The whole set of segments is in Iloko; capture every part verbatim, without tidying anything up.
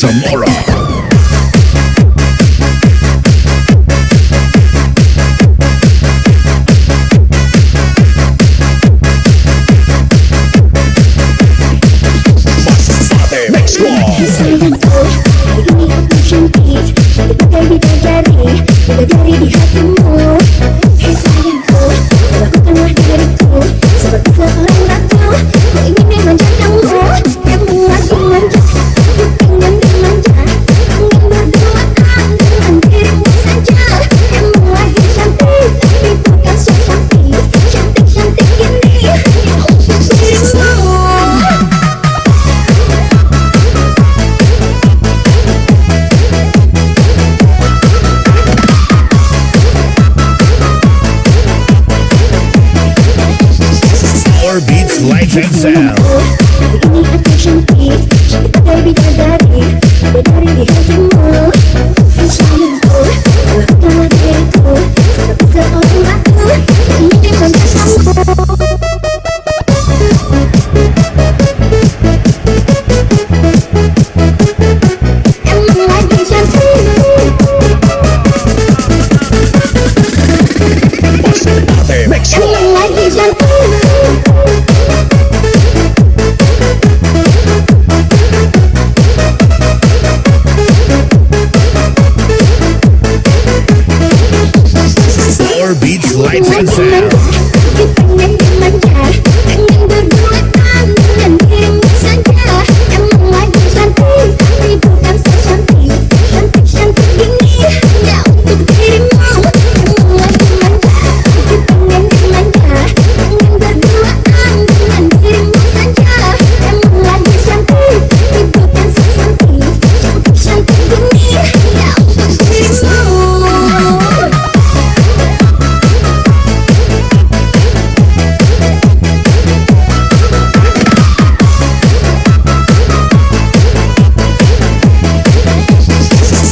Zamora. Masbate Mix Club. Sayangko, ini ang action beat. Ipagay bidadari, bidadari di hati mo. Hey, sayangko, wala ko tangwa dari ko. Sabagsa orang ratu, ko ini memang jadangmu. Kamu lagi manja, pengen dimanja. Pengen berduaan dengan dirimu saja. Kamu lagi cantik, tapi bukan so cantik. Cantik-cantik ini, untuk dirimu. Power Beats Lights and Sound. Ini attention please. Baby, dadari, dadari di hatimu. Sayangku, wala ka na diriku. Sa oras na to, hindi man kasama. Masbate Mix Show. Power Beats Lights and Sound.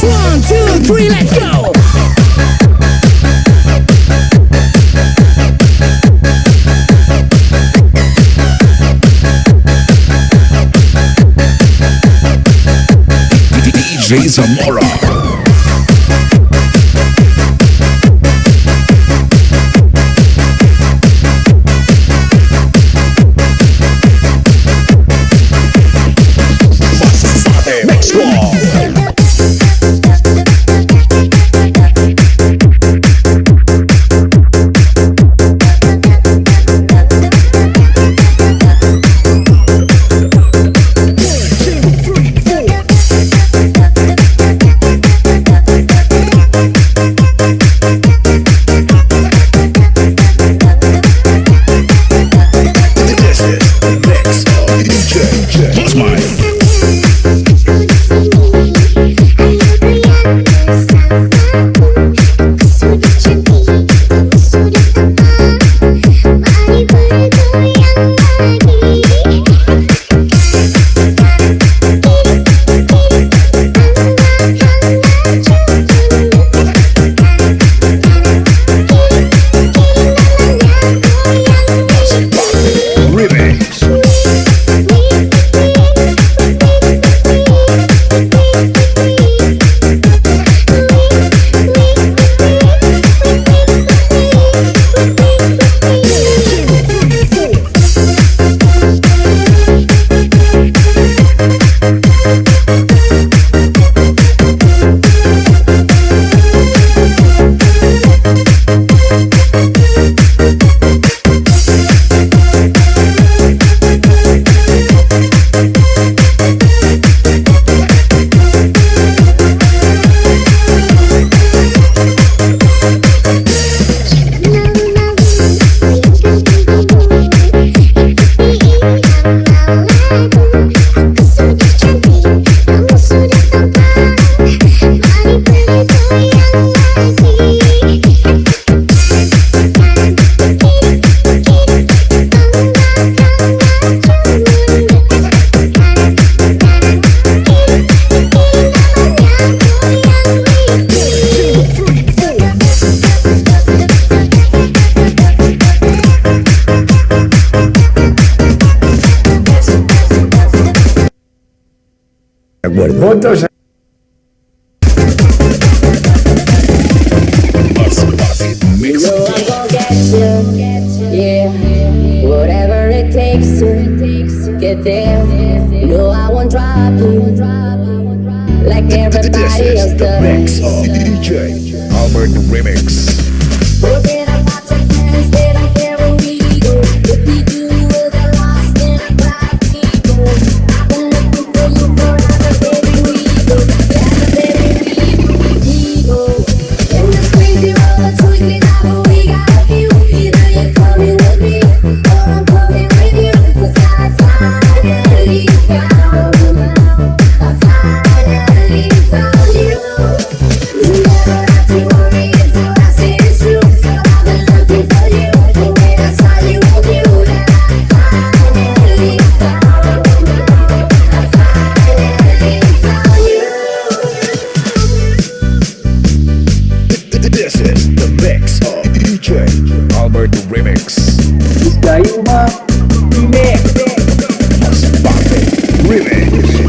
One, two, three, let's go! D J Zamora. Masbate Mix Club. Boto sa Mas Rapid Mix. You know I'm gonna get you, yeah. Whatever it takes to get there. No, I won't drop you like everybody else does. This is the mix of D J Albert Remix. Forget about your friends, they don't care where we go. If we do, we'll get lost in a crowd of people. I've been looking for you forever, baby, we go. Forever, baby, we go. In this crazy world of choices, I know we got a few. Either you're coming with me, or I'm coming with you. 'Cause I finally found, I finally found you. This is the mix of D J Albert Remix. Gusto mo? Remix. Mas Rapid Remix.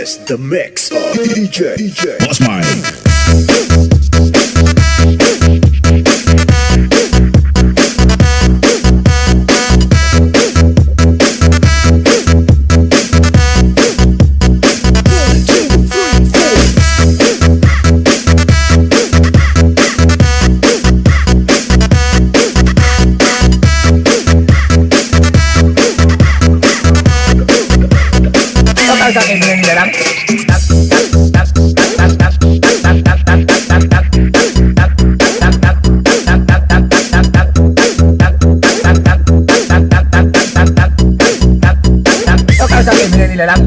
It's the mix of D J, D J Boss Mike. Total sa akin, bilang nila lang. Total sa akin, bilang nila lang.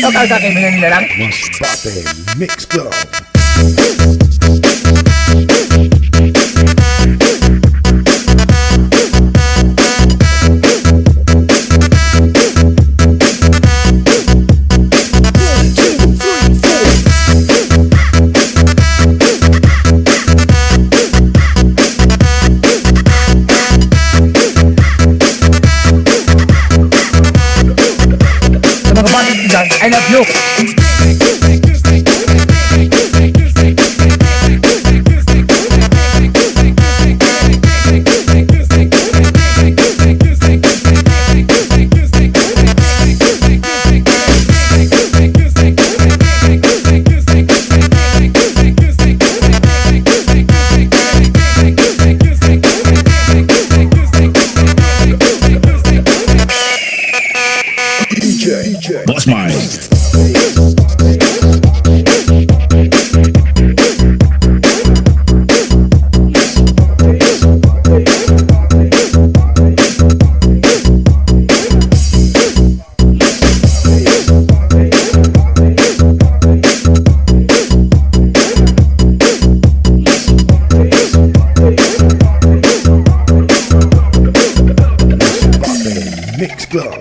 Total sa akin, bilang nila lang. Mas Pape Mix Club. Sa mga bata dyan, I love you. D J, D J Boss Mike. Mix Club.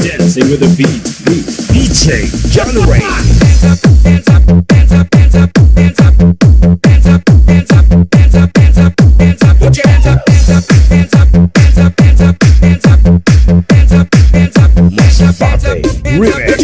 Dancing with the beat, beat, D J John Ray. Remix.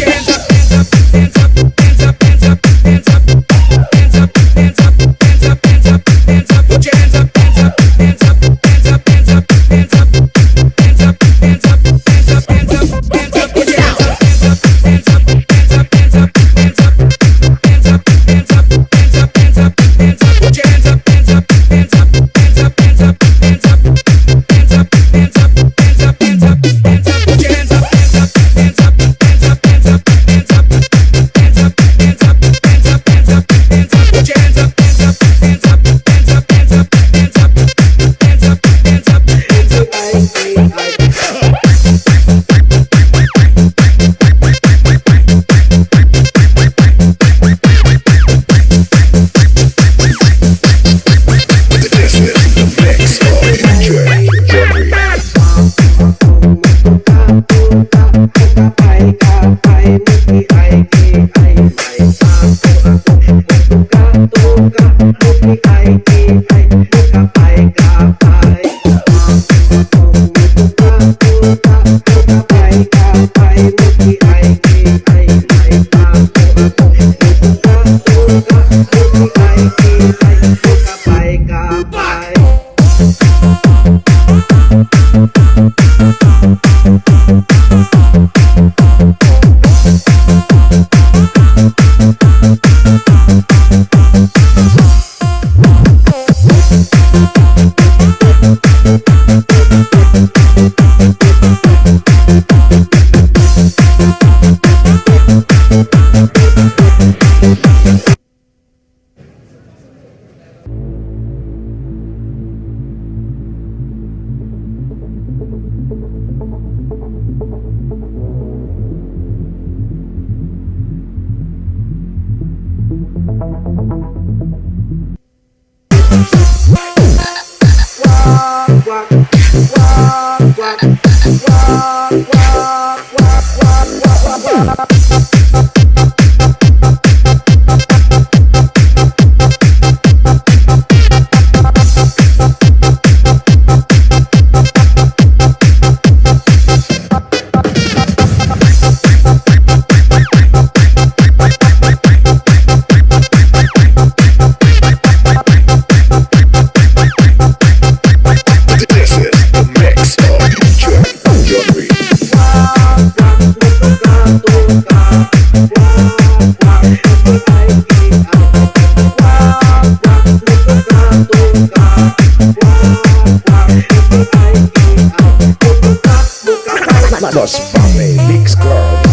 Los Valley Mix Club.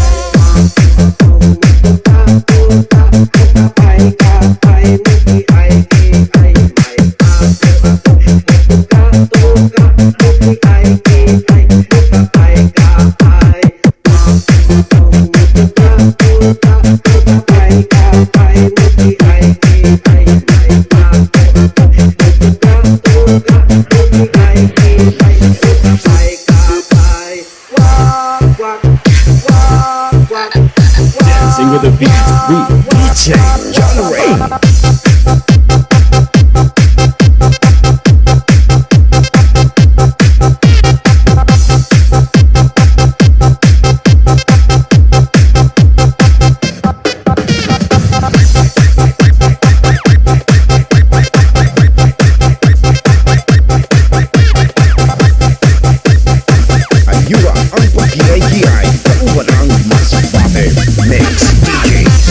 Dancing with the beat, we D J John Ray. Ayura ang pagkiay-kiay, kauban ang mas pate. Mix D Js.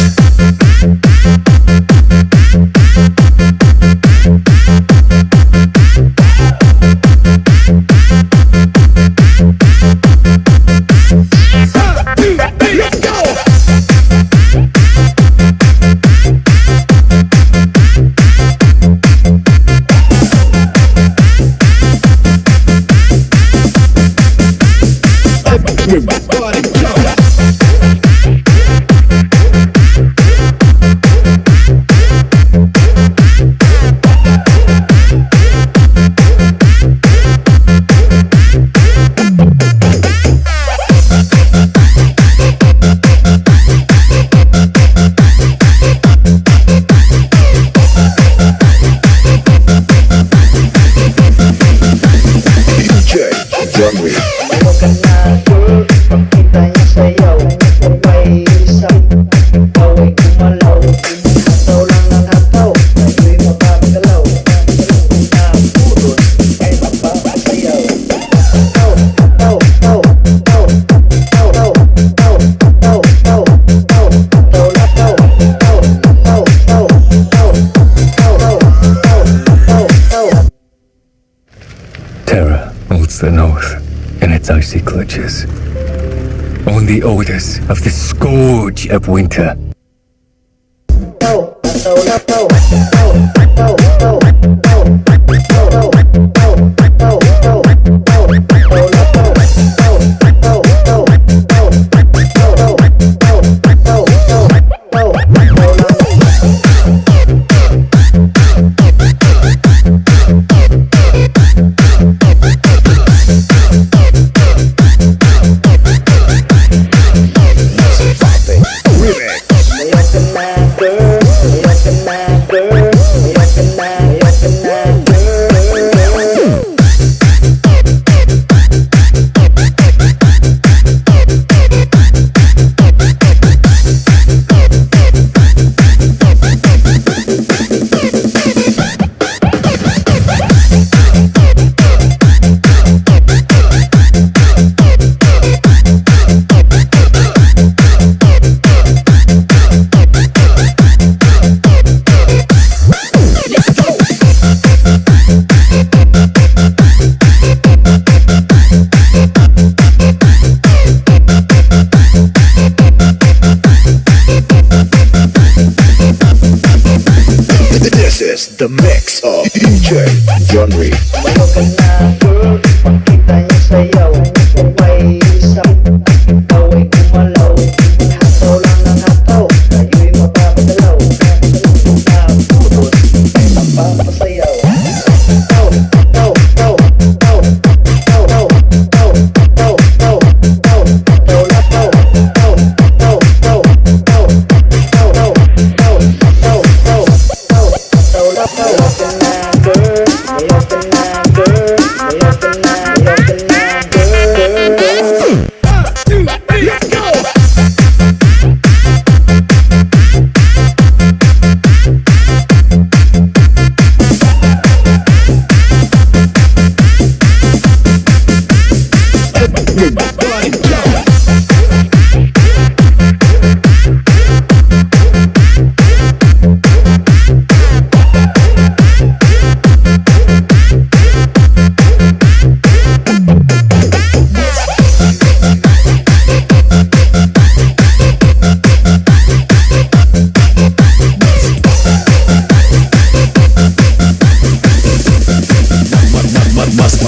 Everybody jump. D J John Wick. Ayaw ka na, girl, pakita yung sayaw. Sabay sa away gumalaw. Hataw lang ang hataw, kayo'y mapapagalaw. Ang pulot ay mapapasayaw. Hataw, hataw, hataw, hataw, hataw, hataw, hataw, hataw, hataw, hataw, hataw, hataw, hataw, hataw, hataw, hataw, hataw, hataw, hataw. Terror holds the north in its icy clutches. On the odors of the scourge of winter. This is the mix of D J John Wick. Ayaw ka na, girl, pakita yung sayaw. Sabay sa away gumalaw. Hataw lang ang hataw, kayo'y mapapagalaw. Ang pulot ay mapapasayaw.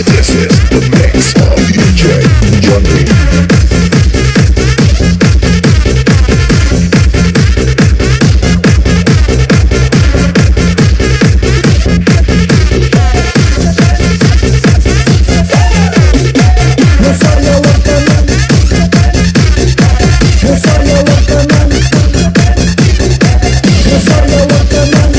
This is the mix of D J John Lee. Masayaw ang tanan. Masayaw ang tanan. Masayaw ang tanan.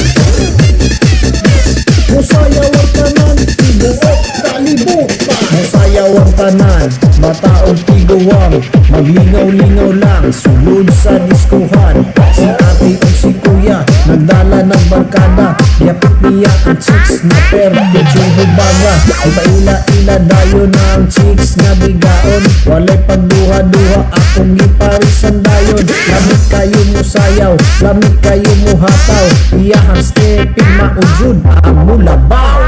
Masayaw ang tanan. Tibuok kalibutan. Masayaw ang tanan. Mataong tiguwang. Maglingaw-lingaw lang. Sulod sa diskuhan. Si ate o si kuya. Nagdala ng barkada. Yapit niya ang chicks na per. Medyo hubaga. Ipaila-ila dayon ang chicks nga bigaon. Walay pagduha-duha. Akong giparisan dayon. Lami kayo mo sayaw. Lami kayo mo hataw. Iyahang stepping maujud. Ang mulabaw.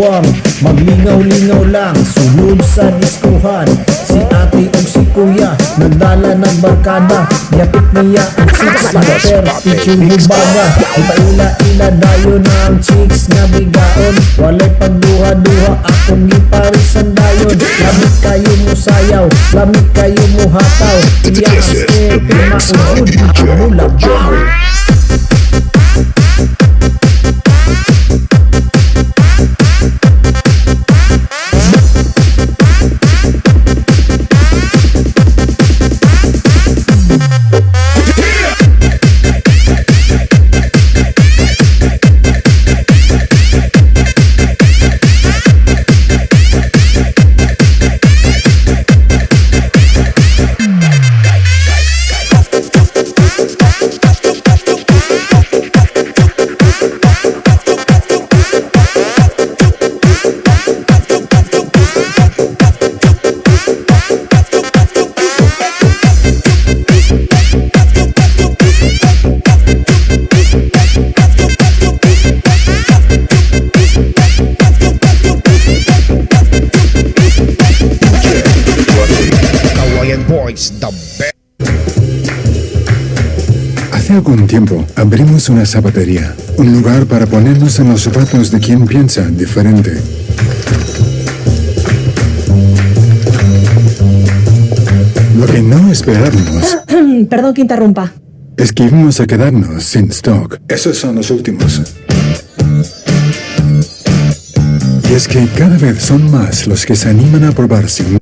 Ang maglingaw-lingaw lang, sulod sa diskohan. Si ate ug si kuya, nagdala, nagbarkada. Yapit niya ang six master, teacher Bubaga. Ipaila-ila dayon ang chicks nga bigaon. Walay pagduha-duha, akong giparisan dayon. Lami kayo mo sayaw, lami kayo mo hataw. Iya ang step, mausod ang mulabaw. Kawayan Boys, the best. Hace algún tiempo abrimos una zapatería, un lugar para ponernos en los zapatos de quien piensa diferente. Lo que no esperábamos Perdón que interrumpa. Es que íbamos a quedarnos sin stock. Esos son los últimos. Y es que cada vez son más los que se animan a probar sin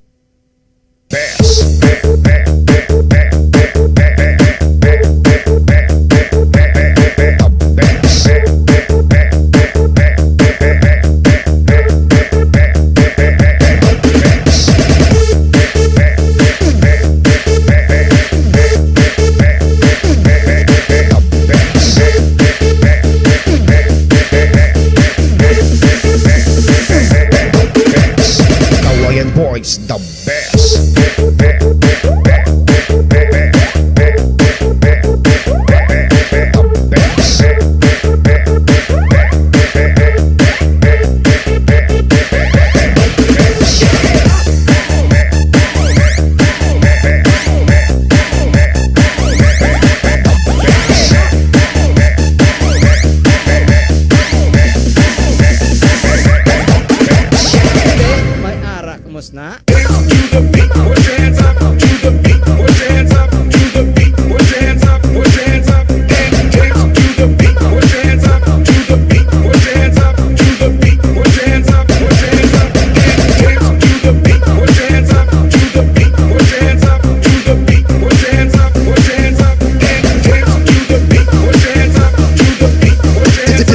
Kawayan Boys, the best. May arak mo na.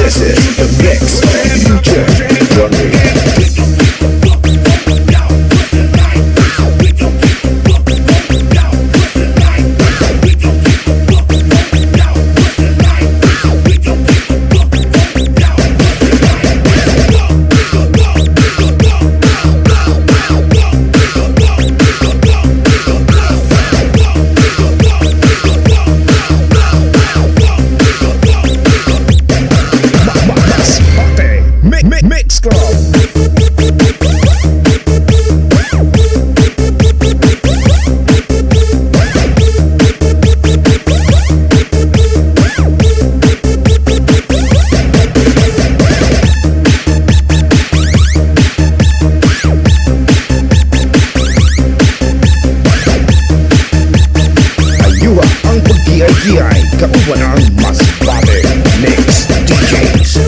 This is the mix of D J Johnny. Mix, Mix, Mix Club. Ayuha ang pagkiay-kiay, kauban ang mas bate mix D Js.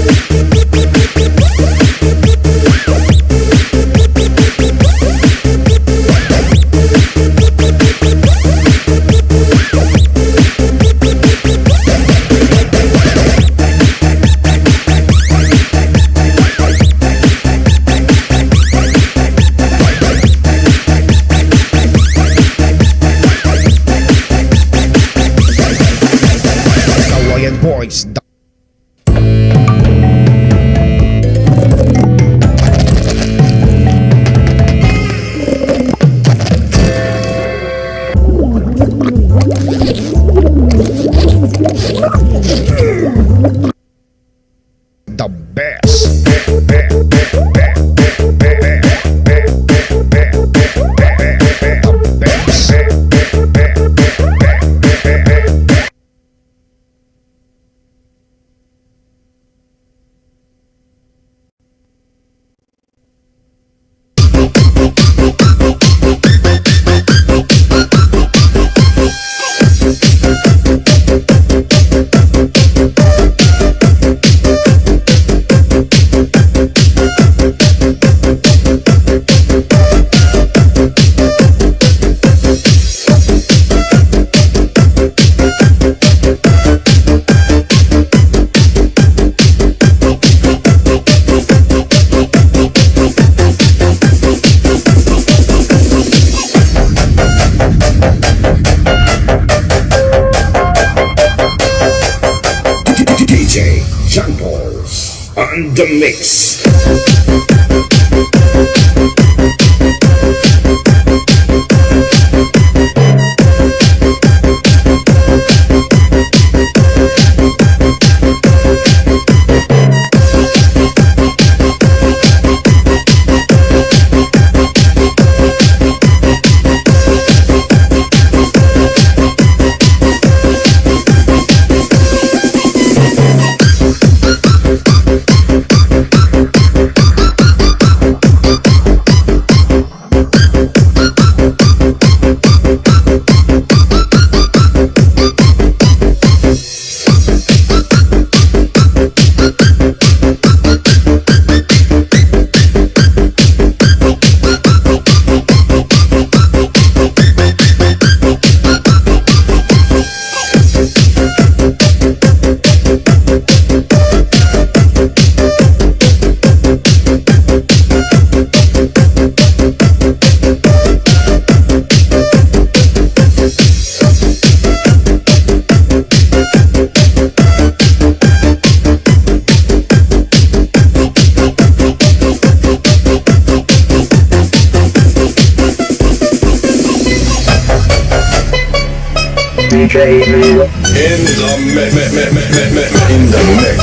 Kawayan Boys, the The best. The mix. D J Lou. In the mi-, mi-, mi-, mi-, mi-, mi-, mi-, in the mix.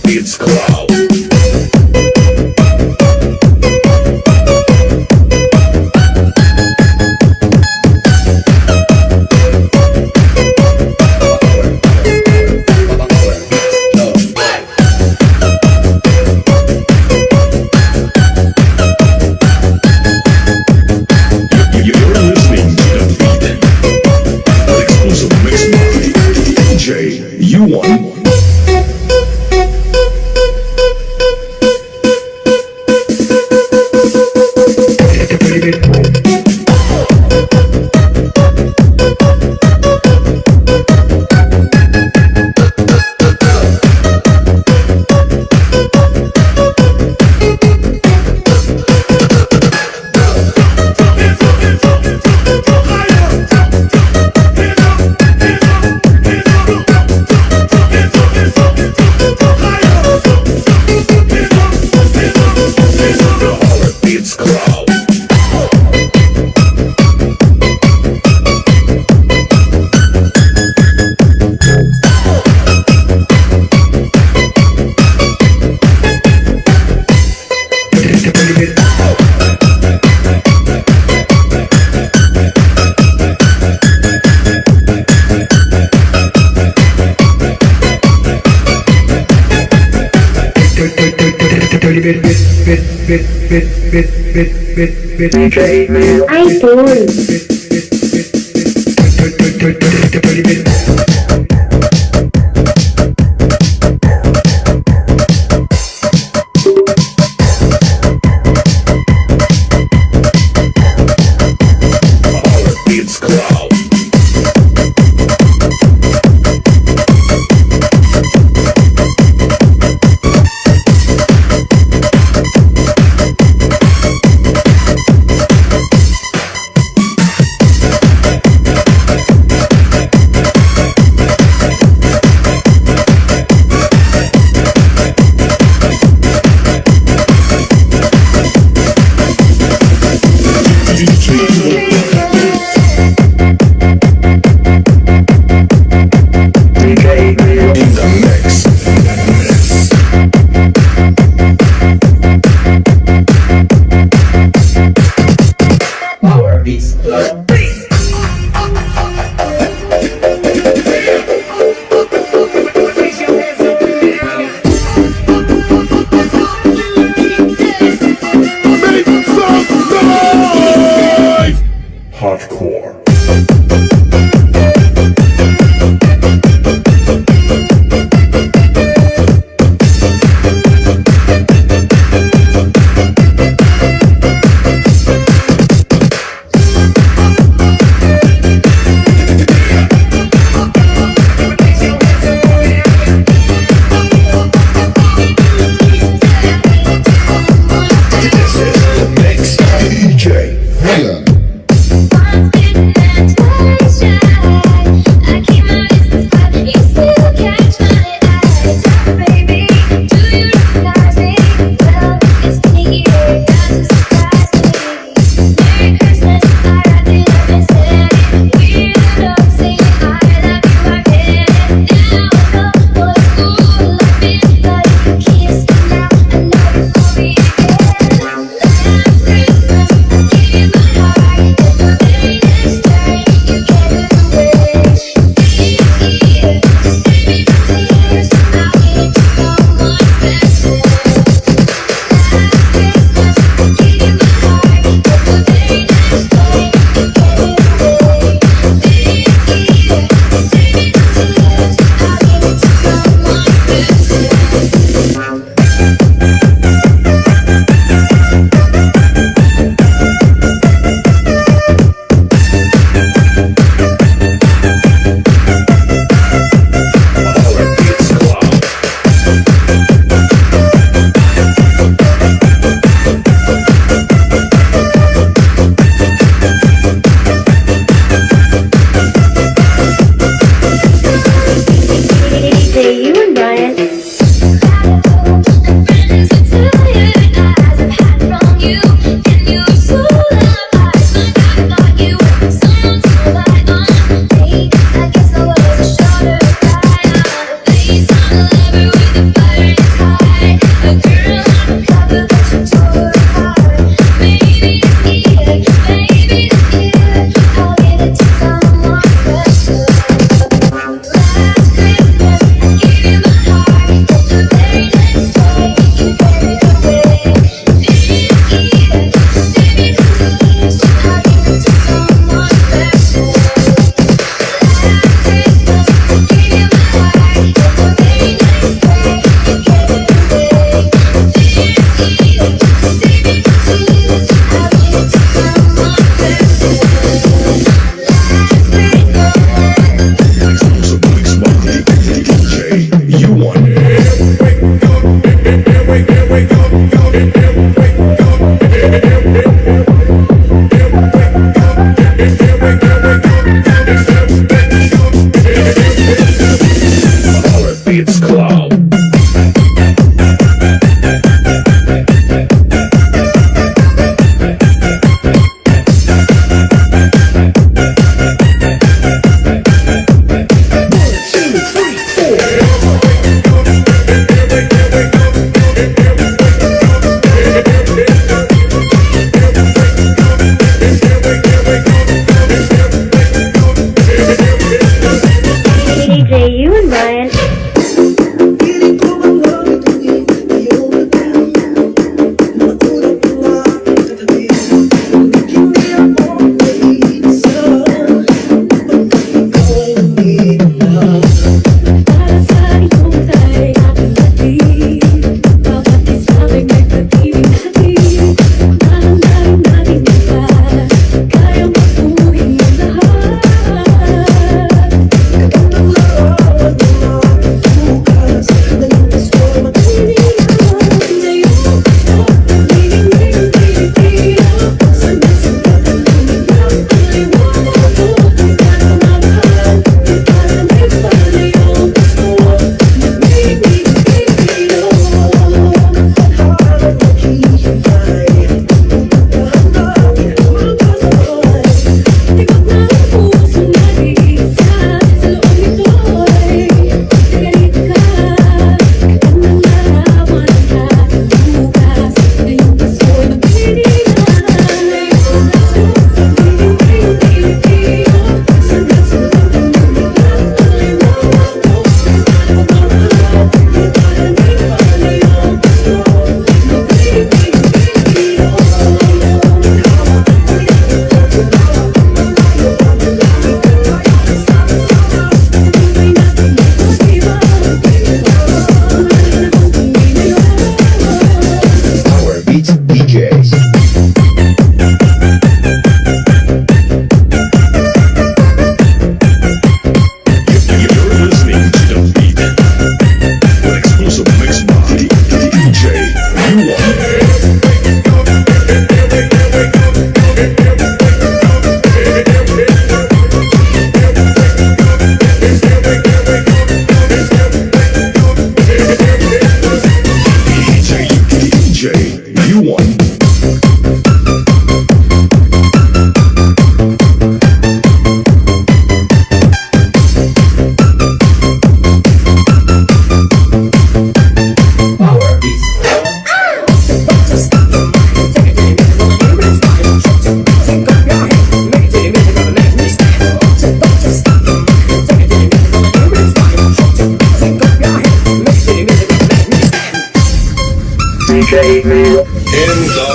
It's Cloud. You're listening to the Beat. An exclusive mix by D J U one. It's Cloud. Ay, tol. It's Cloud. Hey, hey. In the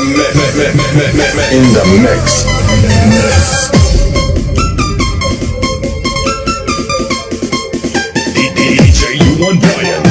mix. In the mix. D J Luan Brian.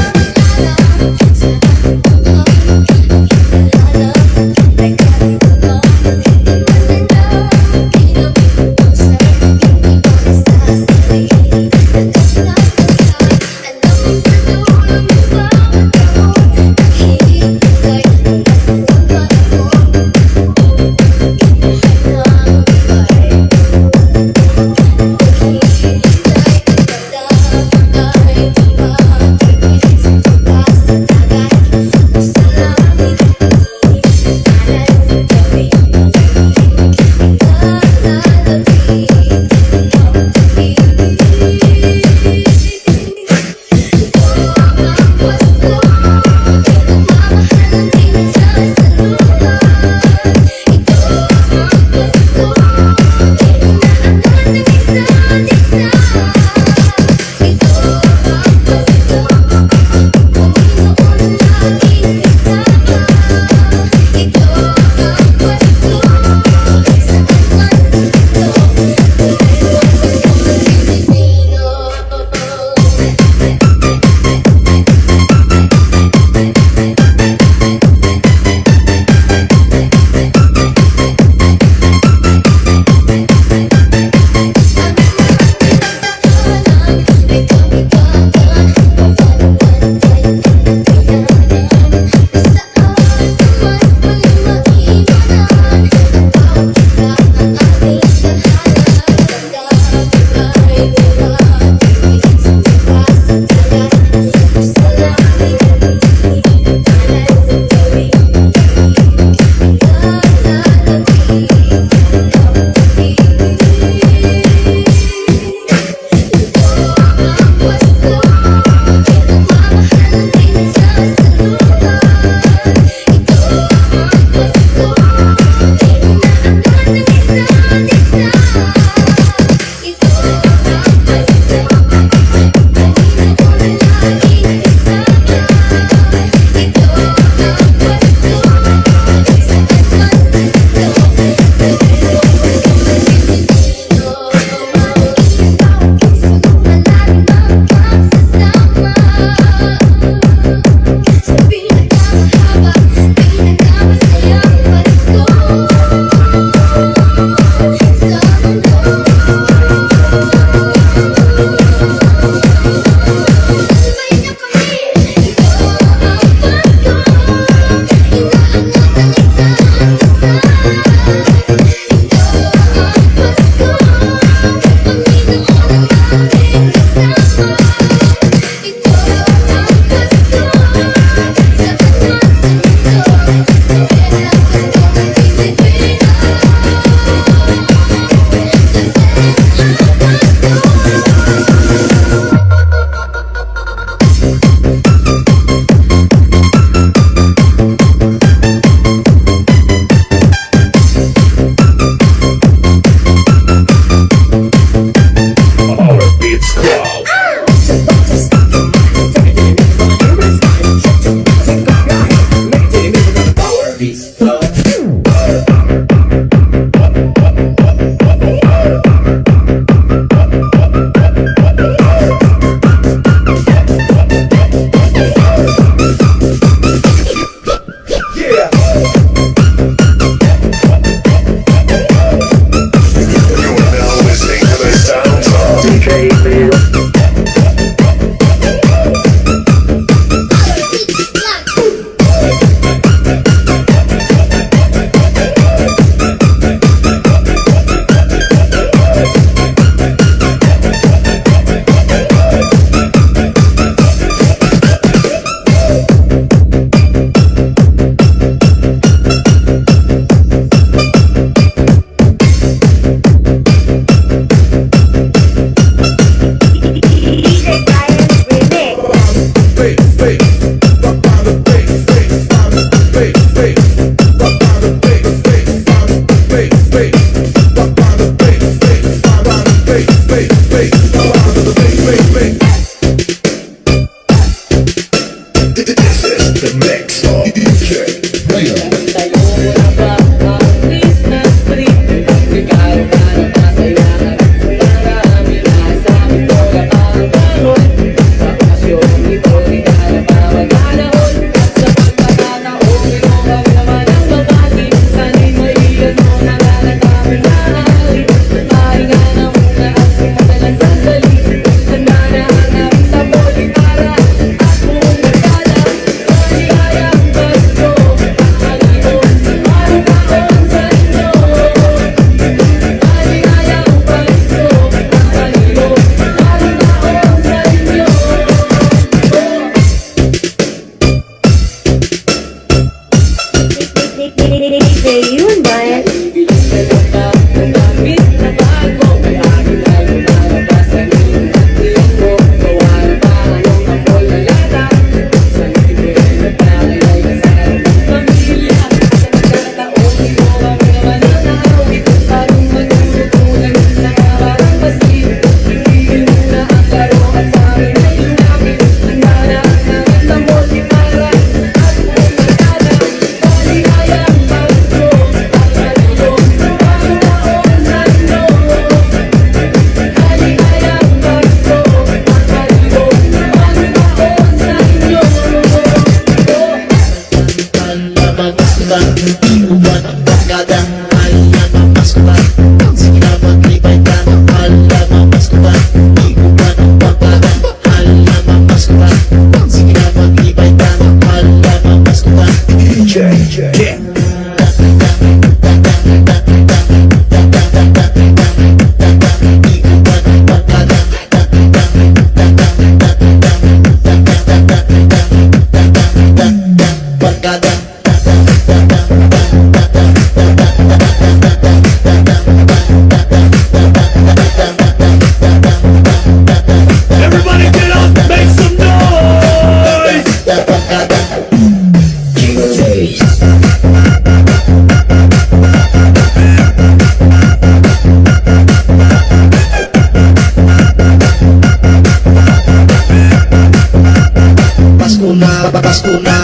Pasko na.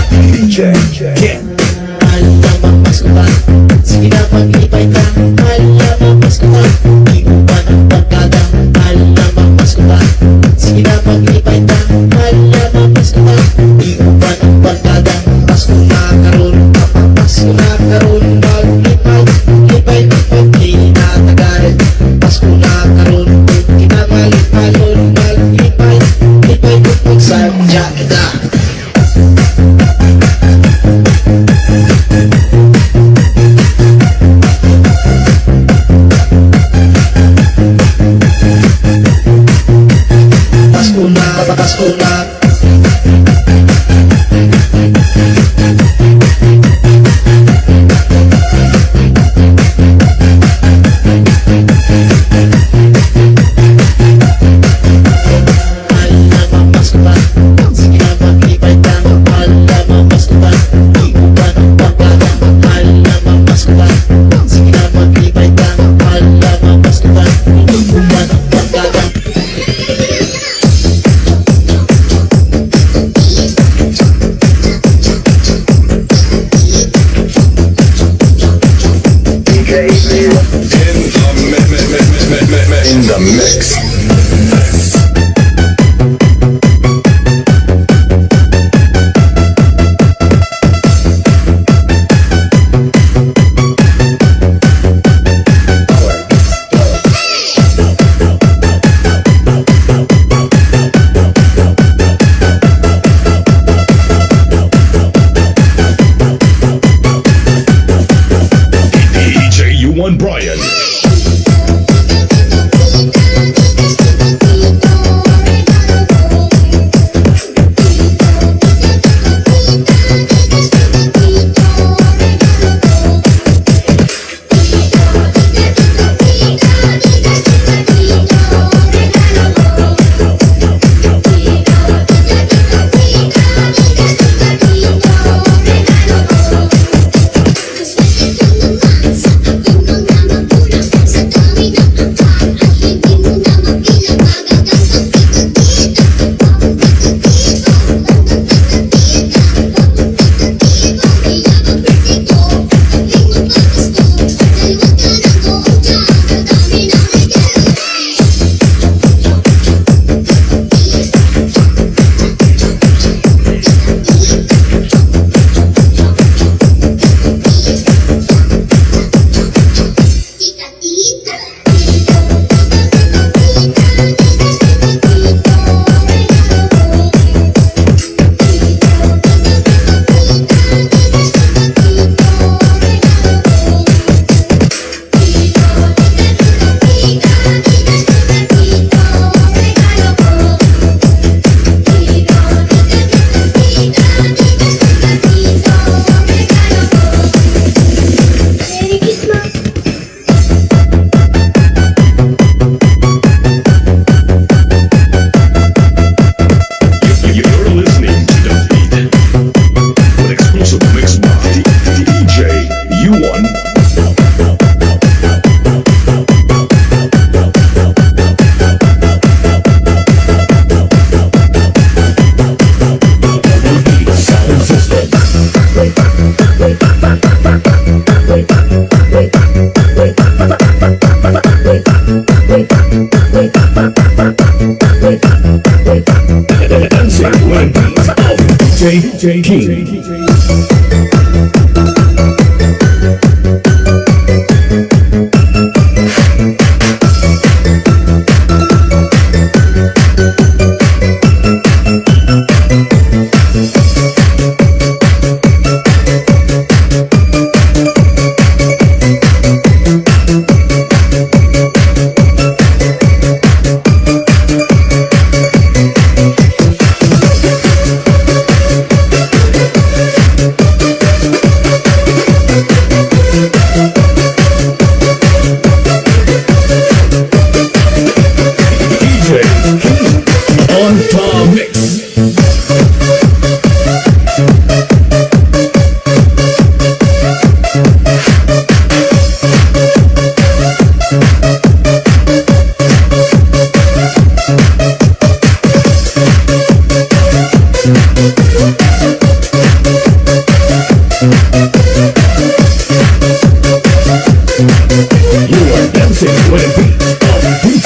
D J Ken. Hala, mamasko ka. Sige na, maglipay ka. Hala, mamasko ka. Di mo pa nagpagkada. Hala, mamasko ka. Sige na, maglipay ka. Hala, mamasko ka. Di mo pa nagpagkada. Pasko na karon, papapasko na karon, maglipay, lipay, lipay, di na tagal. Pasko na karon, di na malipay, maglipay, lipay, lipay, sadya kita. Pasko na, Pasko na. In the mix. D J U one Brian. You're listening to The Beat, an exclusive mix by D J U one. Dancing with D J King.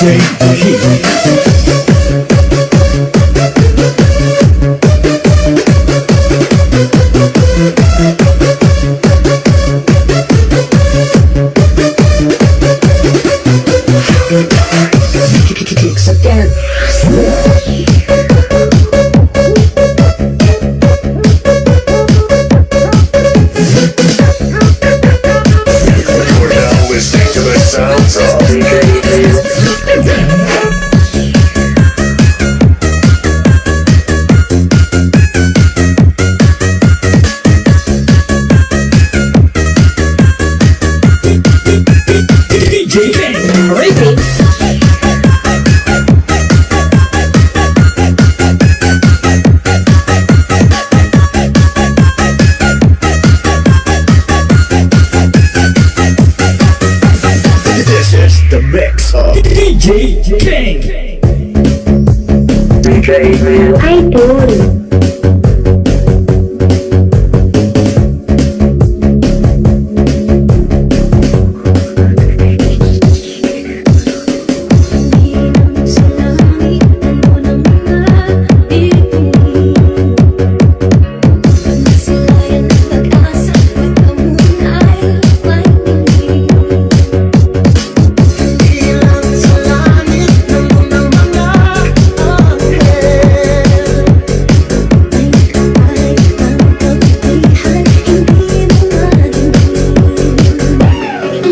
J P. Kicks again. You're now listening to the sounds of D J King. D J King. Remix. This is the mix of D J King. D J Idol.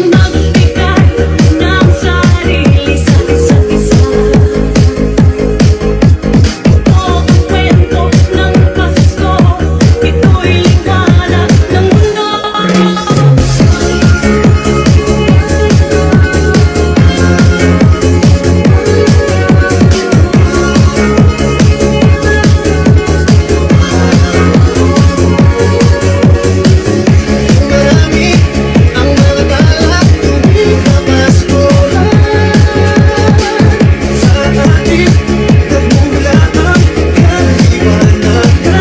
Magbigay ng sarili sa isa't isa. Ito ang kwento ng Pasko. Ito'y liwanag ng mundo. Marami ang mga tala tuwing Kapaskuhan. Sa atin, nagmumula ang kaliwanagan.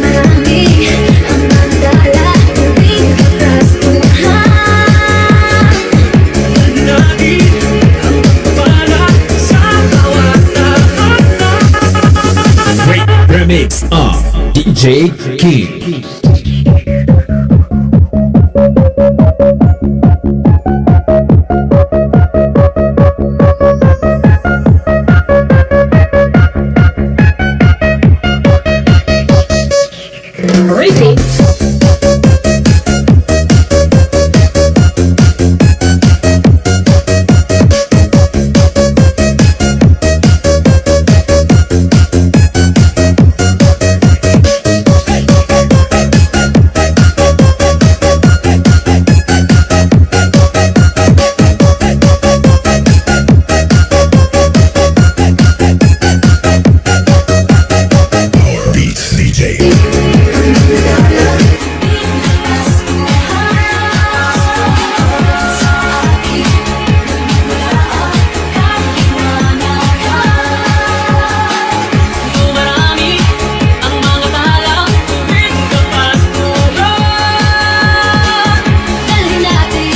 Marami ang mga tala tuwing Kapaskuhan. Manatili ang pagpapala sa bawat tahanan. Remix of D J King. Remix. Beats D J. Marami ang mga tala tuwing Kapaskuhan. Dalhin natin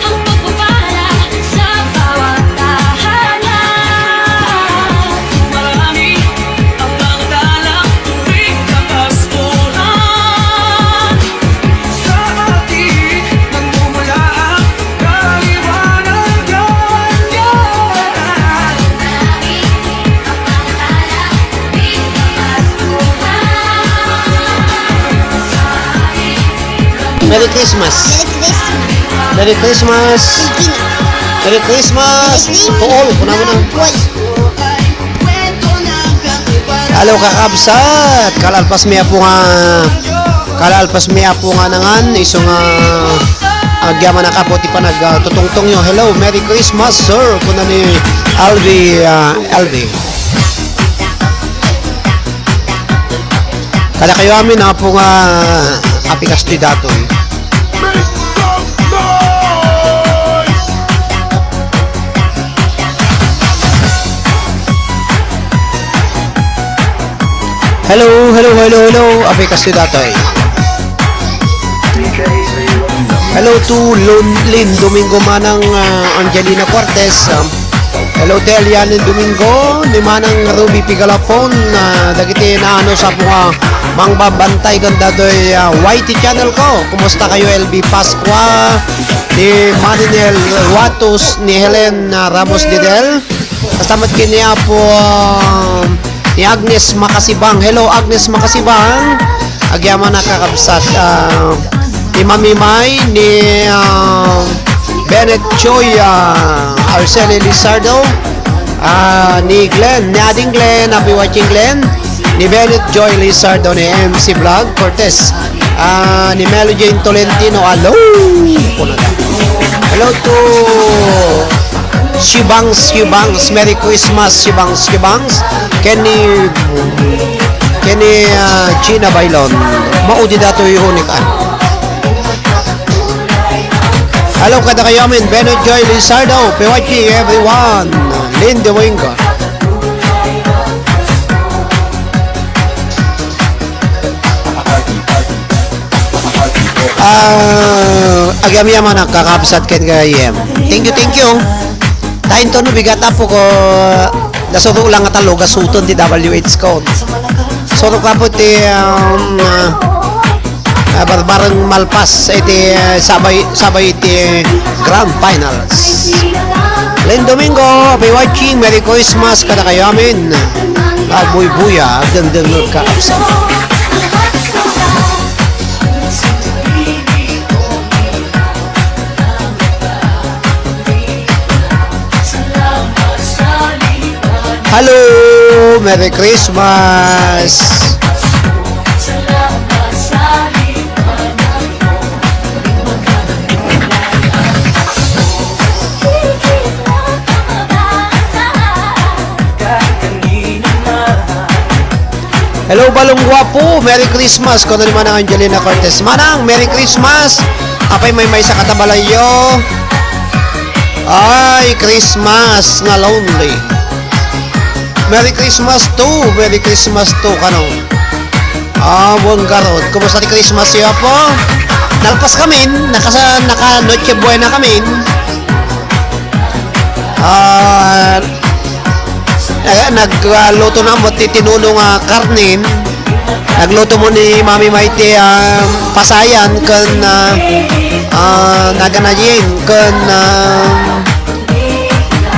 ang pagpapala sa bawat tahanan. Marami ang mga tala tuwing Kapaskuhan. Sa atin, nagmumula ang kaliwanagan. Merry Christmas. Merry Christmas. Merry Christmas. Merry Christmas. Merry Christmas. To all. Kuna mo na. All. Hello, kakabsat. Kalalpas mi apo nga, kalalpas mi apo nga nangan, isu nga agyaman a kapo ti panag, ah, tutungtong yo. Hello, Merry Christmas, sir. Kuna ni Alvi, ah, Alvi. Kada kayo amin, apo nga apikas ti datoy. Make some noise! Hello, hello, hello, hello. Apikas ti datoy. D J in the Hello to Lon-, Lin Domingo, Manang, ah, Angelina Cortez. Um, hello to Elian Lin Domingo, ni Manang Ruby Pigalapon, ah, dagiti naano sa mga mangbabantay kan datoy, ah, Y T channel ko. Kumusta kayo, L B Pascua, ni Marinel Watos, ni Helen, ah, Ramos Didel? Hasta met ken ni Apo, ah, ni Agnes Makasibang. Hello, Agnes Makasibang. Agyamanak, kakabsat, ah, ni Mami May, ni, ah, Bennett Choi, ah, Arceli Lizardo, ah, ni Glenn, ni Ading Glenn, happy watching, Glenn, ni Bennett Joy Lizardo, ni M C Vlog Cortez, ah, ni Melo Jane Tolentino. Hello! Hello to Shibangs, Shibangs. Merry Christmas, Shibangs, Shibangs. Ken ni, ken ni, ah, Gina Bailon. Maudi datoy unik, ah. Hello, kadakayo amin. Beno Joy Lizardo. P Y P, everyone. Lindy Wingo. Ah, agyamanak, kakabsat ken gayem. Thank you, thank you. Tayo to no bigat apo ko, nasuro lang nga talo, gasuten ti W H ko. Suro ka po ti, um, ah, ah, barbareng malpas iti, ah, sabay, sabay iti grand finals. Len Domingo, happy watching, Merry Christmas kadakayo amin. Agbuybuya, dengdengngeg, kakabsat. Hello! Merry Christmas! Hello, Balong Guapo. Merry Christmas. Kuno ni Manang Angelina Cortez. Manang, Merry Christmas. Apay maymaysa ka ta balayyo? Ay, Christmas nga lonely. Merry Christmas too. Merry Christmas too, kano? Ah, buwan garod. Kumusta ti Christmas yo, apo? Nalpas kamin. Nakasa-, naka Noche Buena kamin. Ah, Eh, nagluto na mo ti tinuno nga karnen. Nagluto mo ni Mami Maite, ah, pasayan ken, ah, ah, naganayin ken, ah,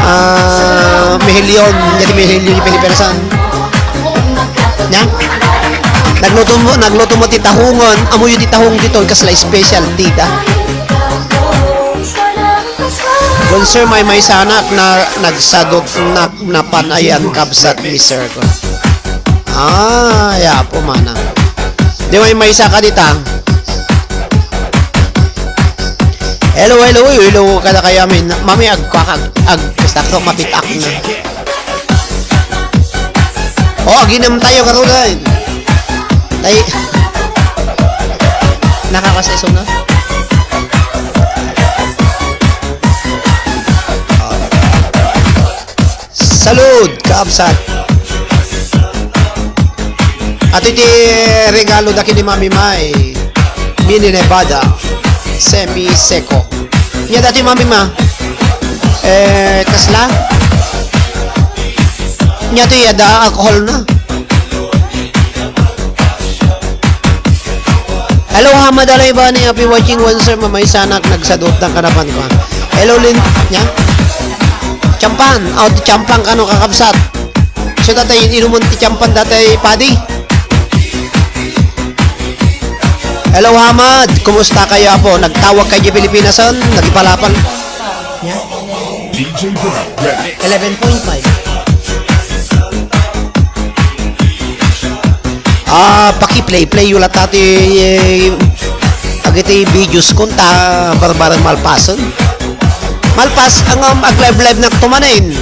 ah, mihilyon. Jadi mihilyon yung Pilipinas, ah. Nya? Nagluto mo, nagluto mo ti tahongan. Amoyo ti tahong dito, kasla specialty ta. Bon, sir, maymaysanak na nagsadot na Napanayan, kabsat ni sir ko. Ah, ya po, manang. Di maymaysa ka dita. Hello, hello, hello, kadakayo amin. Mami, ag-, ag-, ag-, sakto, mapitak na. Oh, aginam tayo, karulan. Tay-, nakakasaiso na. Salud, kaabsat. Ato iti regalo da ken ni Mami May. Mini Nevada. Semi seco. Nya dati Mami Ma. Eh, kasla? Nya to iya da alcohol na. Hello, Hamad Alaybani. Happy watching once, sir. Mamaysanak, nagsadot ng kanapan ko. Hello, Lin. Nya? Champan. Out champan kano, kakabsat. So, tatay, inuman ti champan, tatay, padi. Hello, Hamad. Kumusta kayo, apo? Nagtawag kayo, Pilipinas, son? Nagipalapan. Nya? D J Brad Remix. Eleven point five. Ah, paki-play-play yo latta ti, eh, agiti videos kon ta barbareng malpasen. Malpas, ang, um, ag-live-live na tumanen.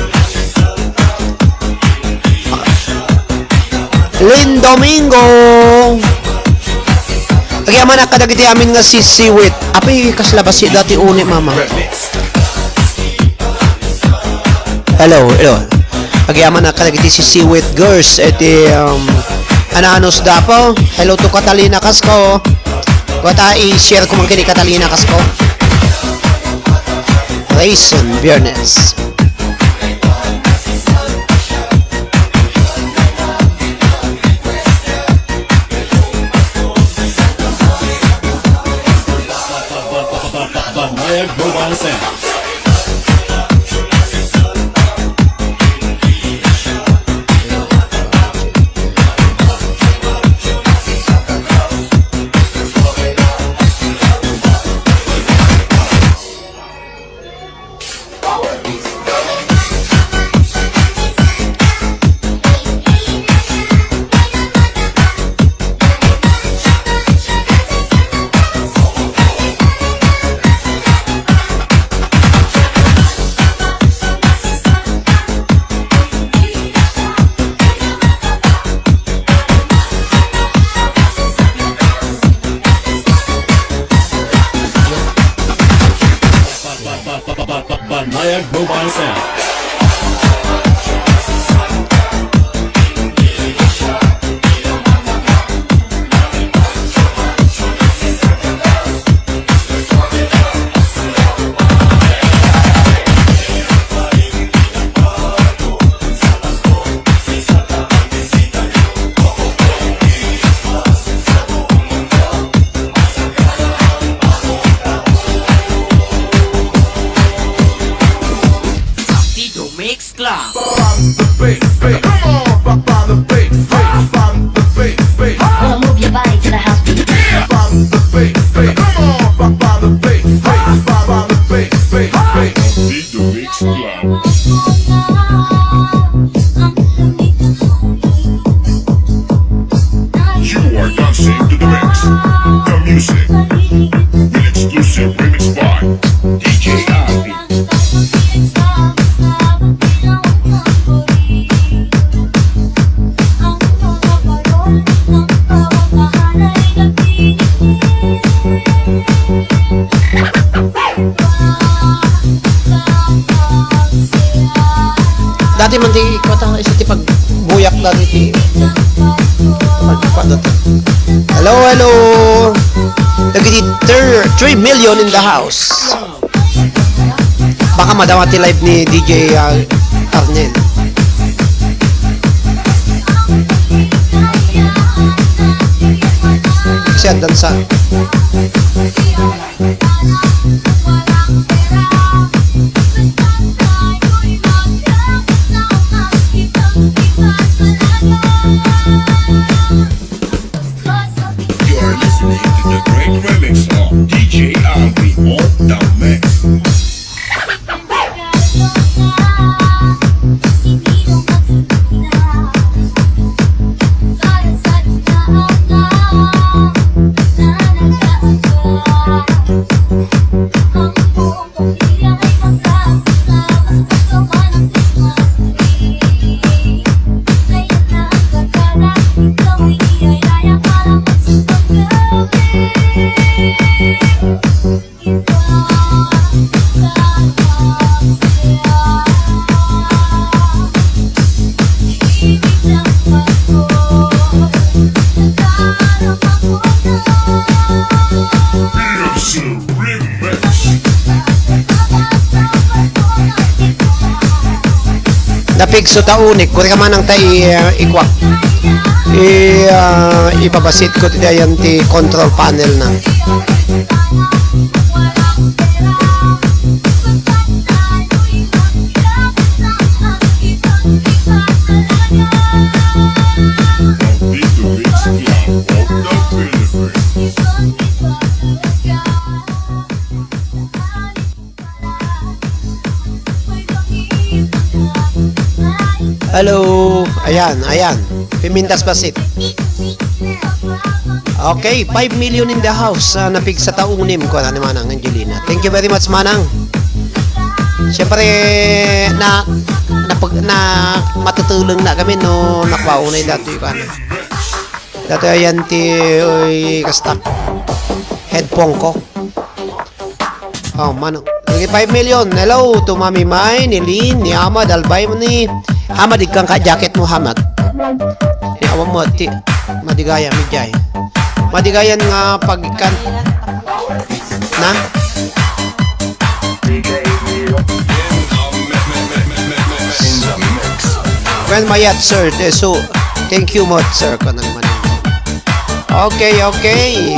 Lin Domingo. Agyamanak kadagiti amin nga sisiwit. Api, kasla basi dati uni, mama. Hello, hello. Agyamanak kadagiti sisiwit girls. Iti, um, ananos dapo. Hello to Catalina Casco. Wata i-share ko man kini Catalina Casco. Rayson Biernes. Banayad Mobile Center. Banayad Mobile Center. Tito Mix Club. Bump the bass, bass. Come on, bump, bump the bass, bass. Bump the bass, bass. Come on, move your body to the house beat. Yeah. Bump the bass, bass. Come on, bump, bump the bass, bass. Bump, bump the bass, bass, bass. Tito Mix Club. You are dancing to the mix. The music with exclusive remix by D J Alvin. Dati man ti kuwata, isa ti pagbuyak dati ti pagkuwata. Hello, hello. Dagiti thir-, three million in the house. Baka madama ti live ni D J, ah, Arnel. Siya, dansa. You are listening to the great remix of D J Alvin on the mix. Napigso ta unik, kuri ka manang ta i-, ah, ikuak. I-, ah, ipabasit ko ti dayan ti control panel na. Hello. Ayan, ayan. Pimintas basit. Okay, five million in the house. Ah, napigsa ta unim, kuwara ni Manang Angelina. Thank you very much, Manang. Siyempre, na, napag-, na, matutulong na kami no nakuha unay dati, kuwan. Dati ayan ti, oy, kasta. Headphone ko. Oh, Manong. Sige, five million. Hello to Mami May, ni Lynn, ni Amad, Albay, ni Hamad, ikkan ka jacket mo, Hamad. Ni awan mo, ti, madigaya, mi jay. Madigayan nga pagkan-, na? And mayat, sir. Eh, so, thank you much, sir. Kung ano man. Okay, okay.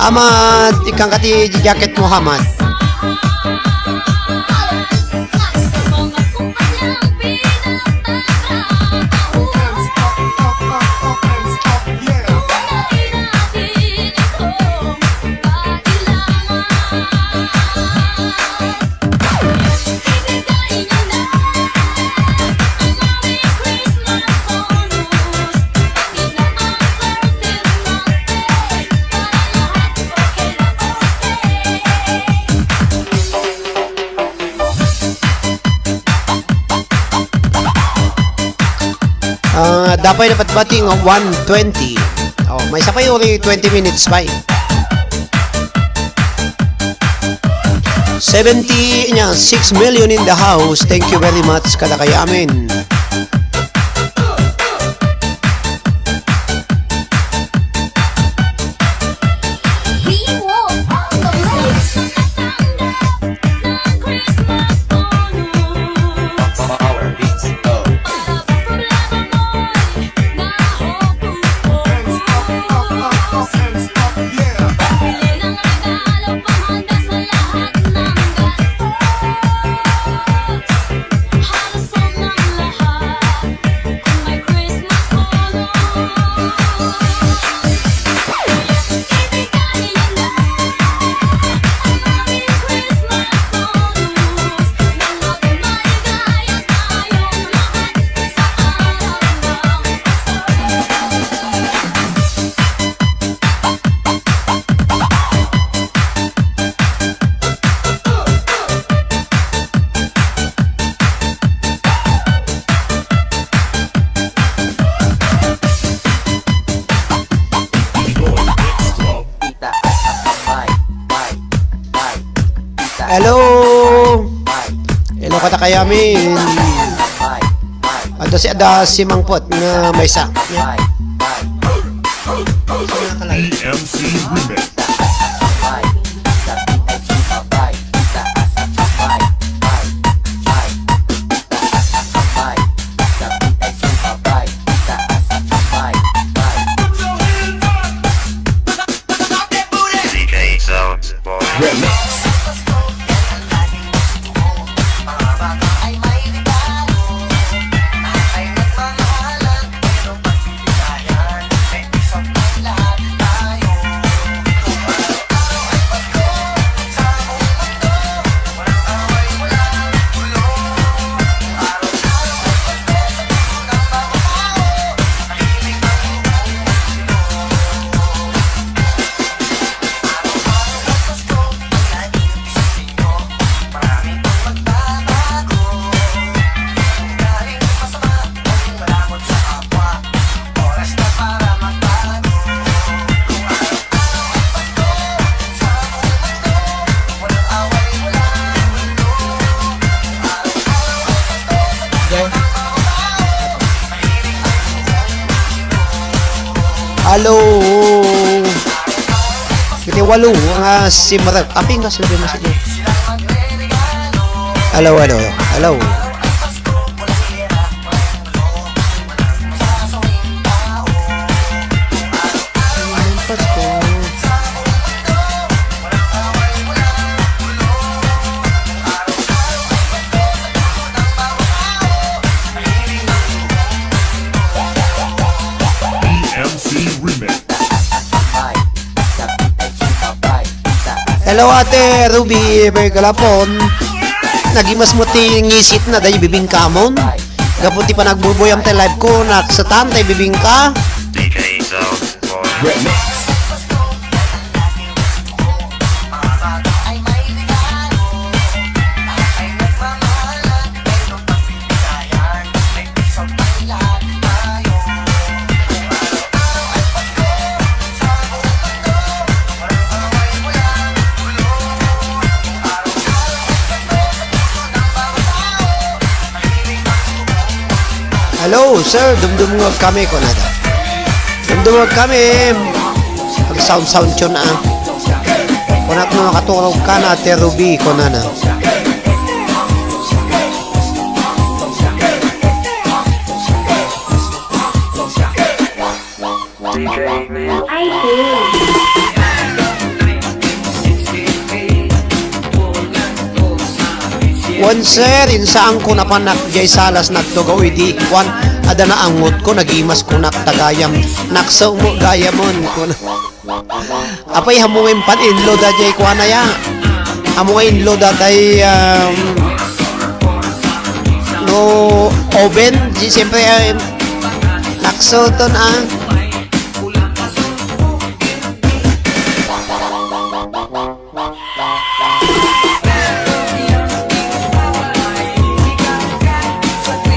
Amat, ikkan ka ti jacket mo, Hamat. Ah, dapat dapat bati nga one twenty. Oh, maysa pay uri twenty minutes pay. Seventy niya, six million in the house. Thank you very much, kadakay amin. Hello. Hello, kadakay amin. Adda si, adda si Mangpot nga maysa. B M C Remix. D J Sounds Boy. Remix. Hello. Iti walo nga simrek. Aping kas labi mo sige. Hello, hello, hello. B M C Remix. Hello, Ate Ruby, may galapon. Nagimas mo ti ngisit na, day bibingkamon. Gapu ti panagbubuyam tay live ko, naksatan tay bibingka. D J Sounds Boy. Remix. Hello, sir. Dumdumngeg kami, kunada. Dumdumngeg kami. Pag sound, sound tune, ah. Kunak no makaturog ka na, Ate Ruby, kunana. I think. Wen, sir, insaanko napanak jay salas nagtugaw idi kuan, adda naangot ko, nagimas kunak ta gayam, naksaw mo gayamen, kuna. Apay, ammo nga impan inlo da jay kuana ya. Ammo nga inlo da tay, um, no oven, di siyempre, um, naksoton, ah.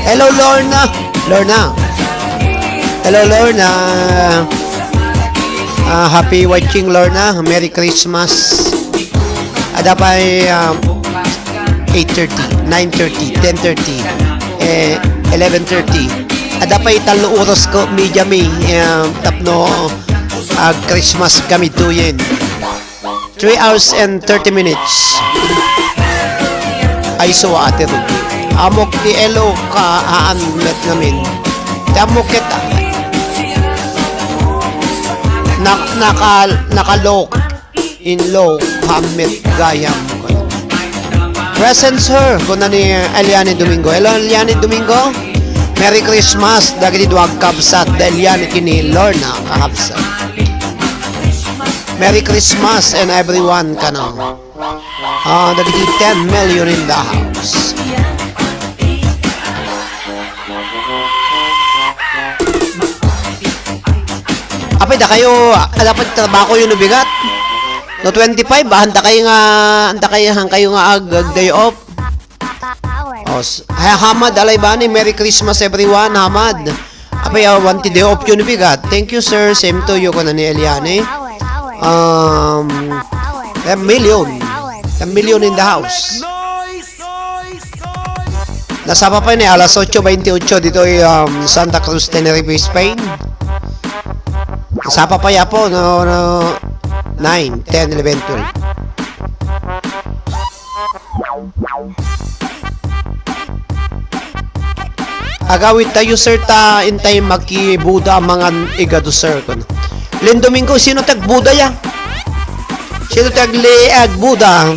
Hello, Lorna. Lorna. Hello, Lorna. Ah, happy watching, Lorna. Merry Christmas. Adda pay, um, eight thirty, nine thirty, ten thirty, eh, eleven thirty. Adda pay tallo oras ko, media mi, eh, tapno, ah, Christmas kami tuyen. Three hours and thirty minutes. Ay, so, Ate Ruby. Amok ti elo ka, haan met ngamin. Ti amok ket, nak-, naka-, nakalok. Inlo, hammet gayam. Present, sir, kuna ni Eliane Domingo. Hello, Eliane Domingo. Merry Christmas dagiti dua a kabsat, da Eliane ken ni Lorna, kakabsat. Merry Christmas and everyone, kano. Ah, dagiti ten million in the house. Apay, dakayo, ah, dapat trabaho yun no bigat. No twenty-five, ah, handa kayo nga, handa kayo, handa kayo nga ag, ag day off. Oh, s-, ha-, Hamad Alaybani, Merry Christmas everyone, Hamad. Apay, ah, one ti day off yun no bigat. Thank you, sir. Same to you, kuna ni Eliane. Um, a million. A million in the house. Nasapa pay ni alas otso baintiotso ditoy, um, Santa Cruz, Tenerife, Spain. Nasapa pay, apo, no, no, nine, ten, eleven, twelve. Agawid tayo, sir, ta intay makibuda a mangan igado, sir, kun. Len Domingo, sino ti agbuda ya? Sino ti agli-, agbuda?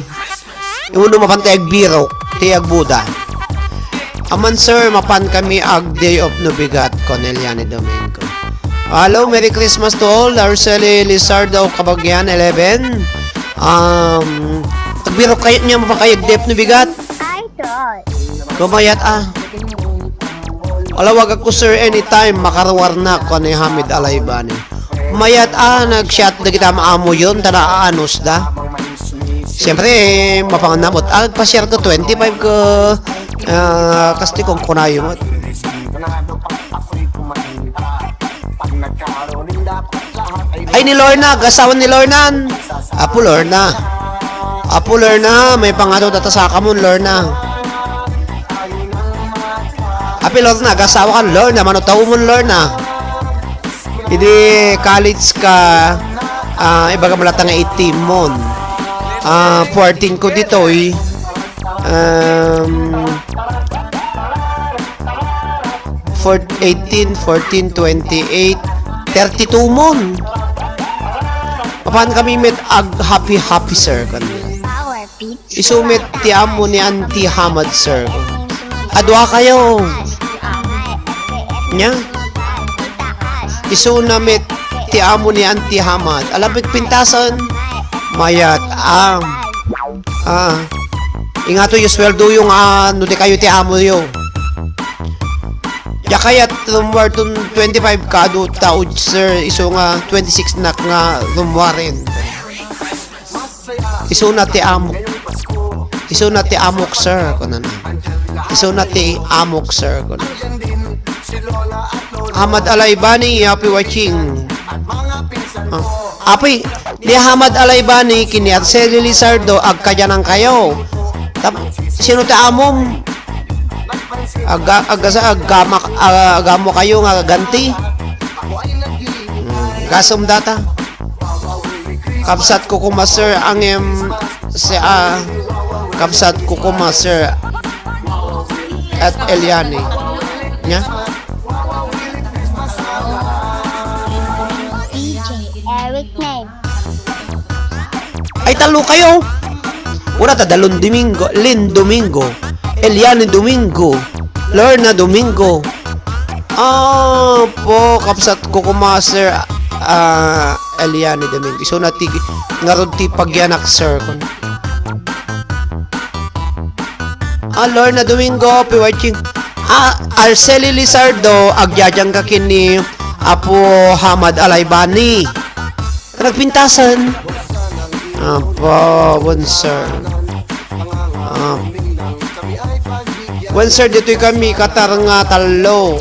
Uno mapan ti agbirok, ti agbuda. Aman, sir, mapan kami ag day off no bigat, kun Eliane Domingo. Hello, Merry Christmas to all. Araceli Lizardo, Kabagian, eleven. Um, agbirok kayo niya, mapakayag day off no bigat. Ay, tol. Kumayat, ah. Alawag ako, sir, anytime. Makaruar na, kun ni Hamid Alaybani. Mayat, ah, nag-shot dagiti ama-amo yun, ta naaanus da. Siyempre, mapangan namot. Ah, agpasiar ko, twenty-five ko, ah, kasti kong kunayo mo. Ay, ni Lorna, agasawa ni Lornan. Apo Lorna. Apo Lorna, maipangato data sakamon, Lorna. Apo Lorna, agasawa kan, Lorna, mano taumon, Lorna. Idi college ka, ah, ibaga mo latta nga eighteen mon. Ah, fourteen ko ditoy. Um, four, eighteen, fourteen, twenty-eight, thirty-two mon. Mapan kami met ag happy, happy, sir, kami. Isu met ti amo ni Auntie Hamad, sir. Adua kayo. Nya? Isuna met ti amo ni Auntie Hamad. Alabik pintasan. Mayat. Ah. Ah. Ingato yung sweldo yung, ah, no di kayo ti amo yo. Ya kayat rumwar ton twenty-five ka adu taud, sir. Isu nga twenty-six nak nga rumwaren. Isuna ti amok. Isuna ti amok, sir, kunana. Isuna ti amok, sir, kunana. Hamad Alaybani, happy watching. Ah, apoy, ni Hamad Alaybani, ken ni Araceli Lizardo, agkadianan kayo. Tap-, sino ti amom? Aga-, agasa-, agama-, agamo kayo nga ganti? Hmm, gasem data. Kabsat ko kuma, sir, angem, si, ah, kabsat ko kuma, sir, at Eliani. Nya? D J Eric Ned. Ay, talo kayo. Una ta da Lon Domingo, Lin Domingo, Eliani Domingo, Lorna Domingo. Ah, po, kabsat ko kuma, sir, ah, Eliani Domingo. Isu na ti, ngarud ti pagyanak, sir. Ah, Lorna Domingo, P Y G. Ah, Arceli Lizardo, agyadyang ka ken ni Apo Hamad Alaibani. Nagpintasan. Apa, wen, sir. Ah. Wen, sir, ditoy kami, katar nga tallo.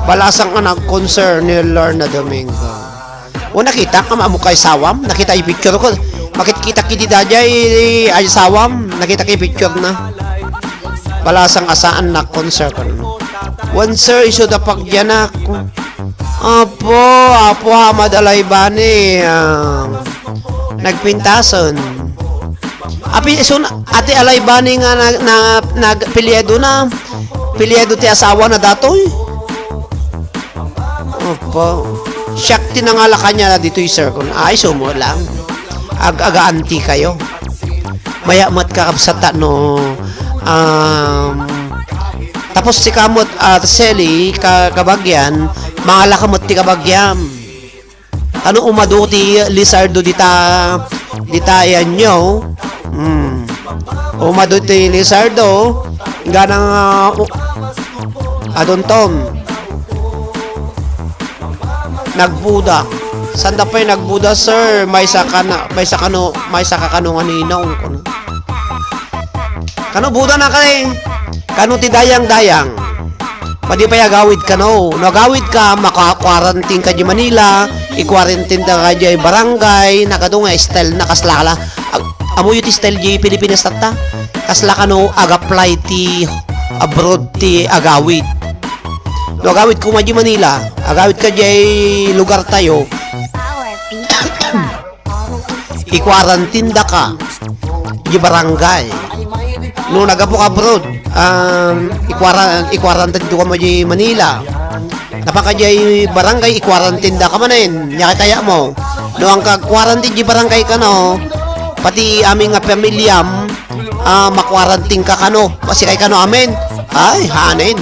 Balasang anak kon, sir, ni Lorna Domingo. O, nakita ka, amo kay sawam? Nakita yung picture ko. Makit-kita kiti daydiay, ay sawam. Nakita kay picture na. Balasang asaan na kon, sir, kon. Wen, sir, isu da pagyanak. Apo, Apo Hamad Alaibani, ah, nagpintason. Api, isun, ati Alaibani nga na, na, nagpilyedo na. Pilyedo ti asawa na datoy. Opo. Siak ti nangala kaniana ditoy, sir. Kun, ay, sumo lang. Ag-, aga-anti kayo. Maya met kakabsat ta no, um, tapos sika met, ah, Sally, ka-, kabagian, mangala ka met ti kabagiam. Ano umadu ti Lizardo dita, dita iyanyo? Hmm. Umadu ti Lizardo, ganang, ah, u-, adunton. Nagbuda. Sanda pay nagbuda, sir? Maysa ka na, maysa kano, maysa ka kano nga ninong, kuno. Kano buda na kay? Kano ti dayang-dayang? Madi pay agawid kano. No agawid ka, maka-quarantine ka di Manila, i-quarantine da ka di barangay, nakado nga style na kasla la. Ag-, amoyo ti style di Pilipinas tatta. Kasla kano ag-apply ti abroad ti agawid. No agawid ko nga di Manila, agawid ka di lugar tayo. I-quarantine da ka di barangay. No nagapu ka abroad, um, i-quara-, i-quarantine da ka di Manila. Napaka di barangay, i-quarantine da ka manen. Nya kaya mo. No ang ka-quarantine di barangay kano, pati amin nga pamilyam, ah, ma-quarantine ka kano. Pasikay kano amin. Ay, hanen.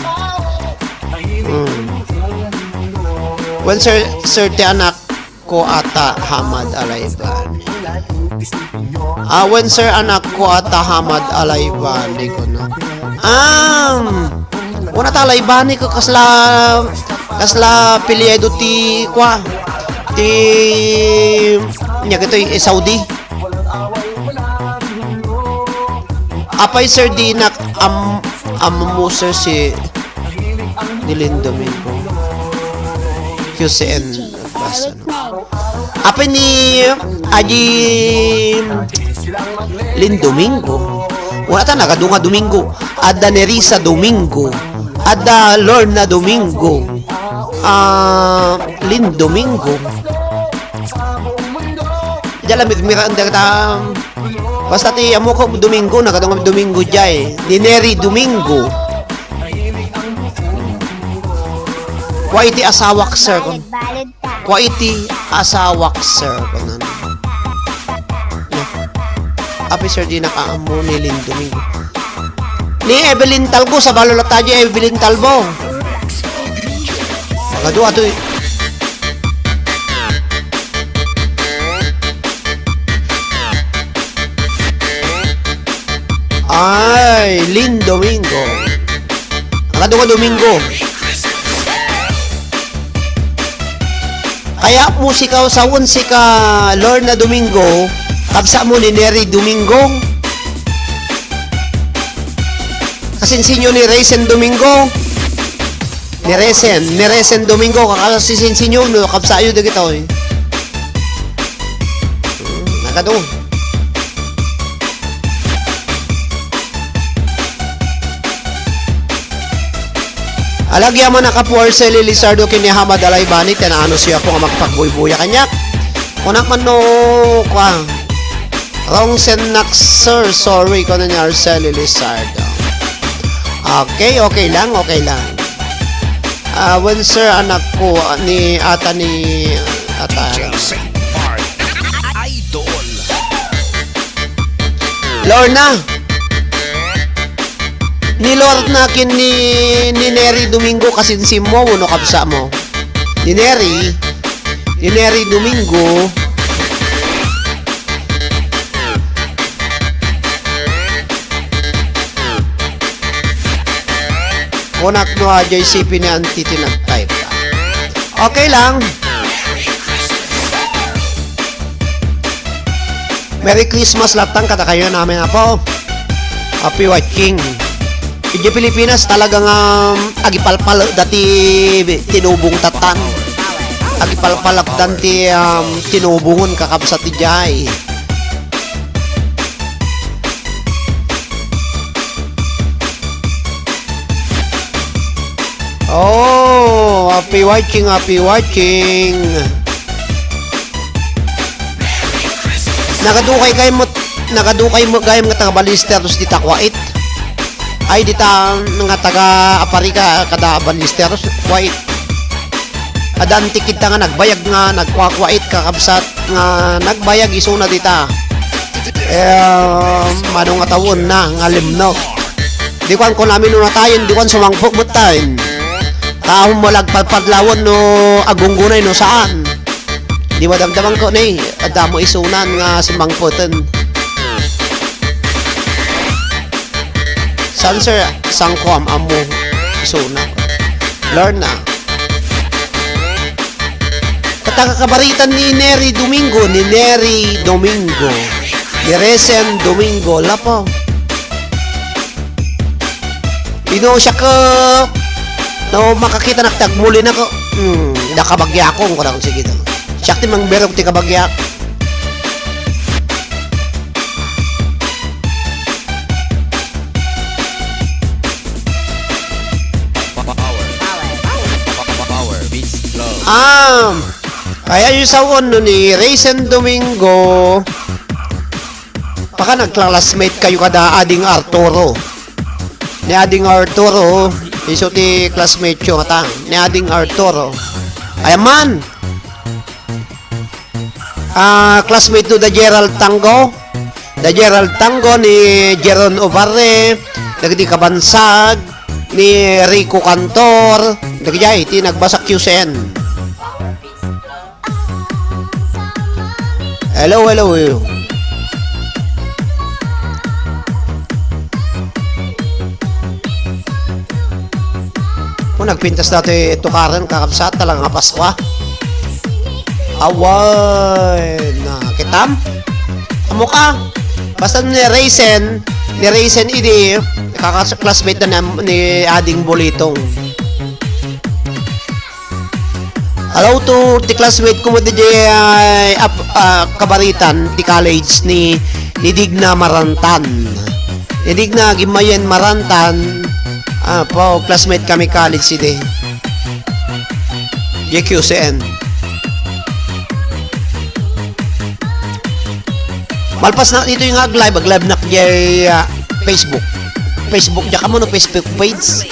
Hmm. Wen, sir, sir, ti anak ko ata Hamad Alaibani. Ah, wen, sir, anak ko ata Hamad Alaibani kuno. Um, una ta Alaibani ko kasla, kasla apelyido ti kua, ti, nya kitoy, eh, Saudi. Apay, sir, di nak am-, ammo, sir, si Dilin Domingo. Q C N. Apay ni Aji Lin Domingo. Wala ta, nagadu nga Domingo. Adda Nerissa Domingo. Adda Lorna Domingo. Ah, Lin Domingo. Diyan lang, mit-, mira-, anda kita, basta ti, amo ko, Domingo, nagadu nga Domingo jay. Ni Neri Domingo. Kua iti asawak, sir, kun. Kua iti asawak, sir, kunan. Apay, sir, di nakaammo ni Lin Domingo. Ni Evelyn Talbo, sa balo la tayo, Evelyn Talbo. Magadu ato, eh. Ay, Lin Domingo. Magadu nga Domingo. Kaya mo sika, sawen sika, Lorna Domingo, kabsa mo ni Neri Domingo. Kasinsinyo ni Raisin Domingo. Ni Raisin, ni Raisin Domingo, kakasisinsinyo, no, kabsayo dagitoy. Hmm, nagadu. Alagyaman a kapuarsa ni Lizardo ken ni Hamad Alaibani, ti naanus yo, Apo, nga magpagbuybuya kaniak. Kunak man no, kuan. Wrong send nak, sir. Sorry, kuan ni Arceli Lizardo. Okay, okay lang, okay lang. Ah, when, sir, anak ko, ah, ni, ata ni, ata. D J Saint Mark. Idol. Lorna. Ni Lorna ken ni, ni Neri Domingo, kasinsim mo wenno kabsa mo? Ni Neri, ni Neri Domingo. Kunak no, ah, J C P ni Auntie ti nag-type. Okay lang. Merry Christmas latta kadakayo amin, apo. Happy watching. Idiay Pilipinas, talaga nga, um, agipalpalekda ti tinubong tattan. Agipalpalekdan ti, um, tinubongen, kakabsat, idiay. Oh, happy watching, happy watching. Nakadukay kayo mo, nakadukay mo gayam nga taga Ballesteros dita kuwait. Ay, dita nga taga Aparika kada Ballesteros, kuwait. Adda antik kita nga nagbayag nga nagkuakuwait, kakabsat, nga nagbayag isuna dita. Eh, mano nga tawenna nga limno. Di kuan, kun amin no natayen, di kuan, sumangpet met tayen. Tahon mo la agpadpadlawen no aggunggunay no saan. Di madamdamangko ni, adda mo isunan nga sumangpeten. Saan, sir? Sangko am-ammo isuna. Lorna. Katakakabaritan ni Neri Domingo, ni Neri Domingo, ni Resen Domingo, lapaw. Ino siya ka, no, makakita nak ti agmuli na ko. Hmm, da kabagyakon ko lang, sige, da. Siya ti mangberok ti kabagyak. Power. Power. Power. Beats flow. Ah, kaya yung sa uno ni Rayson Domingo, baka nagkla-classmate kayo kada Ading Arturo. Ni Ading Arturo, isu ti classmate yo kata. Ni Ading Arturo. Ayaman! Ah, classmate to da Gerald Tango. Da Gerald Tango ni Jeron Obarre, dagiti kabansag ni Rico Cantor, dagiti ti nagbasa Q C N. Hello, hello, hello. Kung nagpintas dati tukaren, kakabsat, talaga nga Pasko, ah. Awan, na, kitam? Amo ka? Basta ni Raisin, ni Raisin idi, kakas-, classmate na ni, ni Ading Bulitong. Hello to the classmate ko mo di, ah, ap-, ah, kabaritan, di college ni, ni Digna Marantan. Ni Digna Gimayen Marantan, ah, po, classmate kami college idi. J Q C N. Malpas na dito yung ag-live, ag-live na kay, ah, Facebook. Facebook, diyan ka mo, no? Facebook page.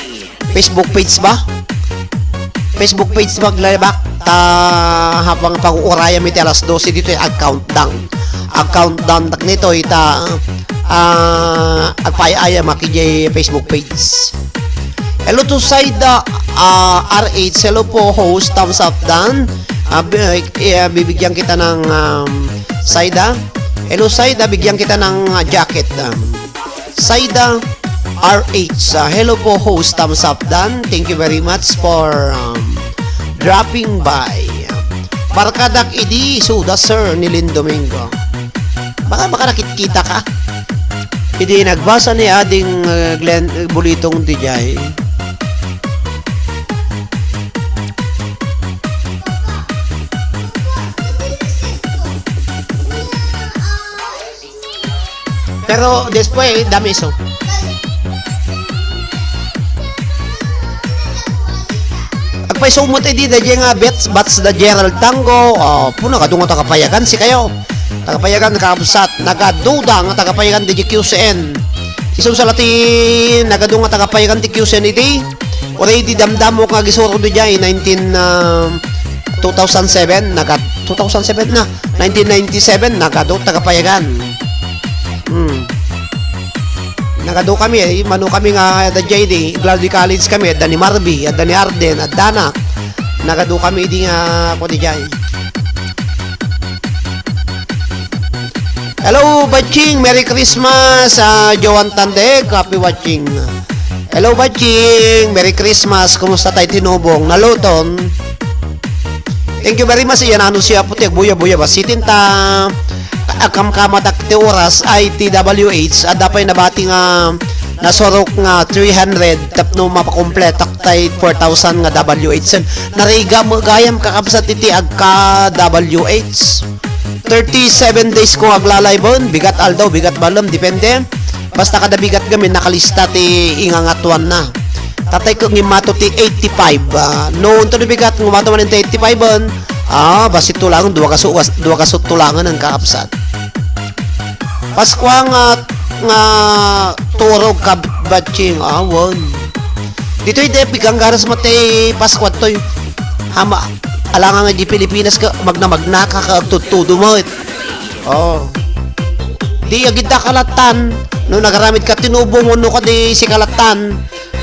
Facebook page ba? Facebook page ba, ag-live back? Ta, habang pag-uurayam iti alas dose dito, ag-countdown. Ag-countdown tak nito, ita, ah, agpayayam aki diay Facebook page. Hello to Saida, ah, R H. Hello po, host. Thumbs up, Dan. Ah, bi-, eh, bibigyan kita ng, um, Saida. Hello, Saida. Bigyan kita ng, ah, jacket. Um, Saida R H. Ah, hello po, host. Thumbs up, Dan. Thank you very much for, um, dropping by. Barkadak idi, suda, sir, ni Lin Domingo. Baka, baka nakit-, kita ka. Idi nagbasa ni Ading, uh, Glenn, uh, Bulitong dijay. Pero después, dami iso. Paiso met idi daydiay nga bats, bats da Gerald Tango. Ah, puna, nagadu nga taga Payagan sikayo. Taga Payagan, kakabsat. Nagaduda nga taga Payagan daydiay Q C N. Isu sa lati, nagadu nga taga Payagan ti Q C N idi. Already damdamok nga agisuro daydiay nineteen, ah, two thousand seven, naga-, two thousand seven na. Nineteen ninety-seven, nagadu taga Payagan. Hmm. Nagadu kami, eh, mano kami nga adda daydi, Gladly College kami, adda ni Marby, adda ni Arden, adda na. Nagadu kami idi nga, ako di jay. Hello, Baching. Merry Christmas, ah, Joan Tandeg. Happy watching. Hello, Baching. Merry Christmas. Kumusta tay tinubong? Naluton? Thank you very much. Iyan ano siya puti, agbuya-buya ba? Sitin ta, akamkamatak ti oras ay ti W H, adda pay nabati nga nasurok nga three hundred tapno mapakompletak tay four thousand nga W H. Nariga mo gayam kakabsat iti agka W H. Thirty-seven days ko aglalay bon, bigat aldaw, bigat balem, depende. Basta kada bigat gamin, nakalista ti ingangatuan na. Tatay ko ngimato ti eighty-five. Ah, no, unto di bigat, ngumato man ti eighty-five, ah, basi tulangan, dua kaso, dua kaso tulangan ang kakabsat. Paskua nga, nga turog ka batching, awan. Ditoy de, piganggaras mo ti Paskua toy. Hama, alanga nga di Pilipinas ka, magna-magna ka, ka agtudtudo mo. Oh. Di agidda kalatan, no nagaramid ka tinubong wenno ka di si kalatan,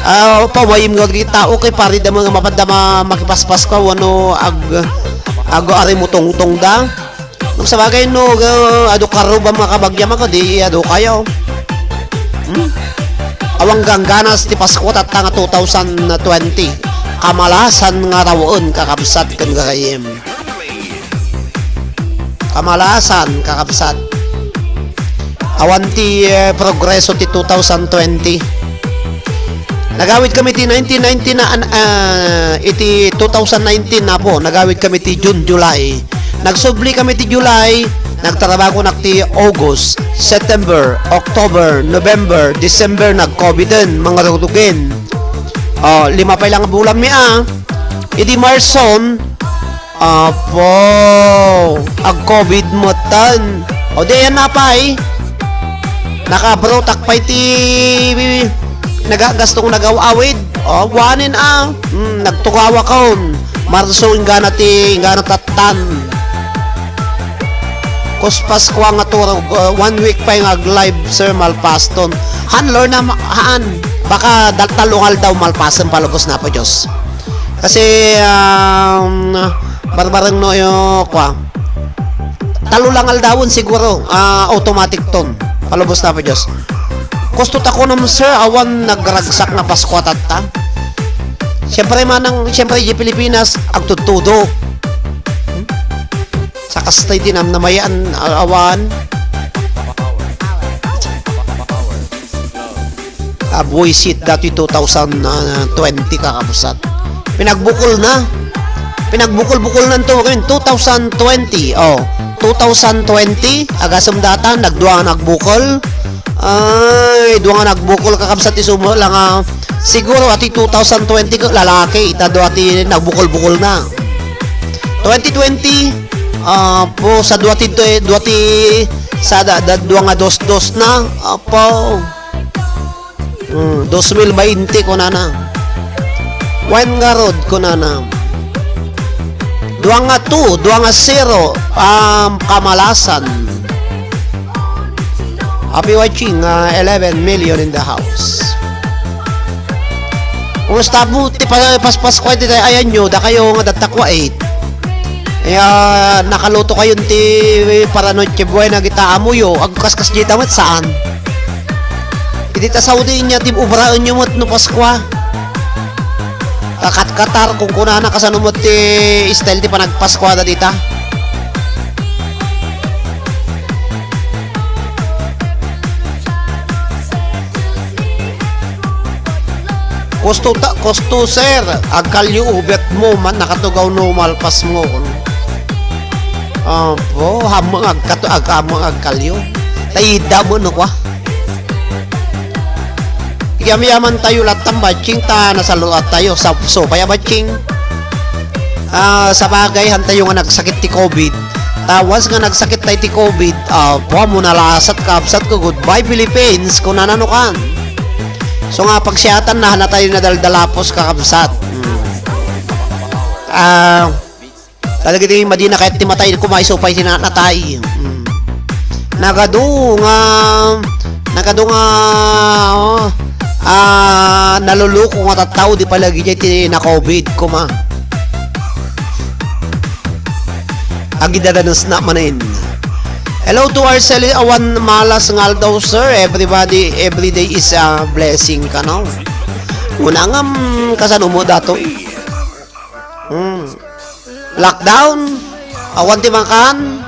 ah, pawayim nga di tao kay pari da mga mapadda ma-, makipaspas ka wenno ag-, ag-, ari mo tongtong da. Ngem sabagay no, ga-, adu karruba mga kabagyam ako, di adu kayo. Hmm? Awang gangganas ti Pasko tatta nga two thousand twenty. Kamalasan nga rawaen kakabsat ken gagayyem. Kamalasan, kakabsat. Awan ti, eh, progreso ti two thousand twenty. Nagawid kami ti nineteen ninety na, an-, ah, iti two thousand nineteen na po, nagawid kami ti June, July. Nagsubli kami ti July, nagtrabaho nak ti August, September, October, November, December, nag-coviden, mangrugrugen. Oh, lima pay lang bulan mi, ah. Idi Marson, Apo, ag-covid metten. O di, ayan na pay. Nakabrotak pay ti naga-, gastong nagaw-awid. O, wanen a. Hmm, nagtugawa kon. Marso, inggana ti, inggana tattan. Kus Paskua nga turog, uh, one week pay nga ag-live, sir, malpaston. Han, Lorna, ma-, haan. Baka dal-, tallo nga aldaw malpasen palubos na po, Diyos. Kasi, um, barbareng no, yo, kwa. Talo lang aldawen siguro, ah, automatic ton. Palubos na po, Diyos. Kusto ta kunom, sir, awan nagragsak nga Pasko tatta. Siyempre, manang, siyempre, di Pilipinas, agtudtudo. Sa kasta iti namnamayan, a-, awan. Ah, buwisit dati two thousand twenty, kakabsat. Pinagbukol na. Pinagbukol-bukol na to ngayon, two thousand twenty. Oh, two thousand twenty, agasem data, nagdua nga nagbukol. Ay, dua nga nagbukol, kakabsat, ti sumo lang, ah, siguro, ati two thousand twenty, lalaki, ita dua ti nagbukol-bukol na. Twenty twenty, ah, po, sa dua ti, dua ti, sa da, da, dua nga dos-dos na, apo. Hmm, dos mil bainte, kunana. Wen ngarud, kunana. Dua nga two, dua nga zero, um, kamalasan. Happy watching, uh, eleven million in the house. Kumusta mo ti pa-, paspas ko iti ayan nyo, da kayo nga datta kwait. Eh, ah, nakaluto kayo ti para Noche Buena kita amuyo, agkaskas di tamat saan? Iti ta Saudi niya, ti ubraen nyo met no Paskwa. Kakatkatar, kung kunana, kasano met ti style ti panagpaskwada dita? Kusto ta, kusto, sir. Agkalyo ubet mo man, nakatugaw no malpas mo. Apo, hamang agkato, ag-, hamang agkalyo. Tayda mo, no, kwa? Yam-yaman tayo latta, batching, ta nasaluat tayo. Sa, so, kaya, batching? Ah, sabagay, hantayo nga nagsakit ti covid. Ta once nga nagsakit tayo ti covid, ah, puha mo nalasat, kabsat ko, "Goodbye, Philippines," kunana no kan. So nga, pagsiatan na, hanatayo nadaldalapos, kakabsat. Hmm. Ah, talaga ti madina kayat ti matay, kumayso pay ti na-, natay. Hmm. Nagadu nga, nagadu nga, oh, ah, naluluko nga tattao, di palagi jay ti na-covid, kuma. Agidadanes na manen. Hello to Arceli, awan malas nga aldaw, sir. Everybody, every day is a blessing kano. Una ngam, kasano mo dato? Hmm. Lockdown? Awan ti makan?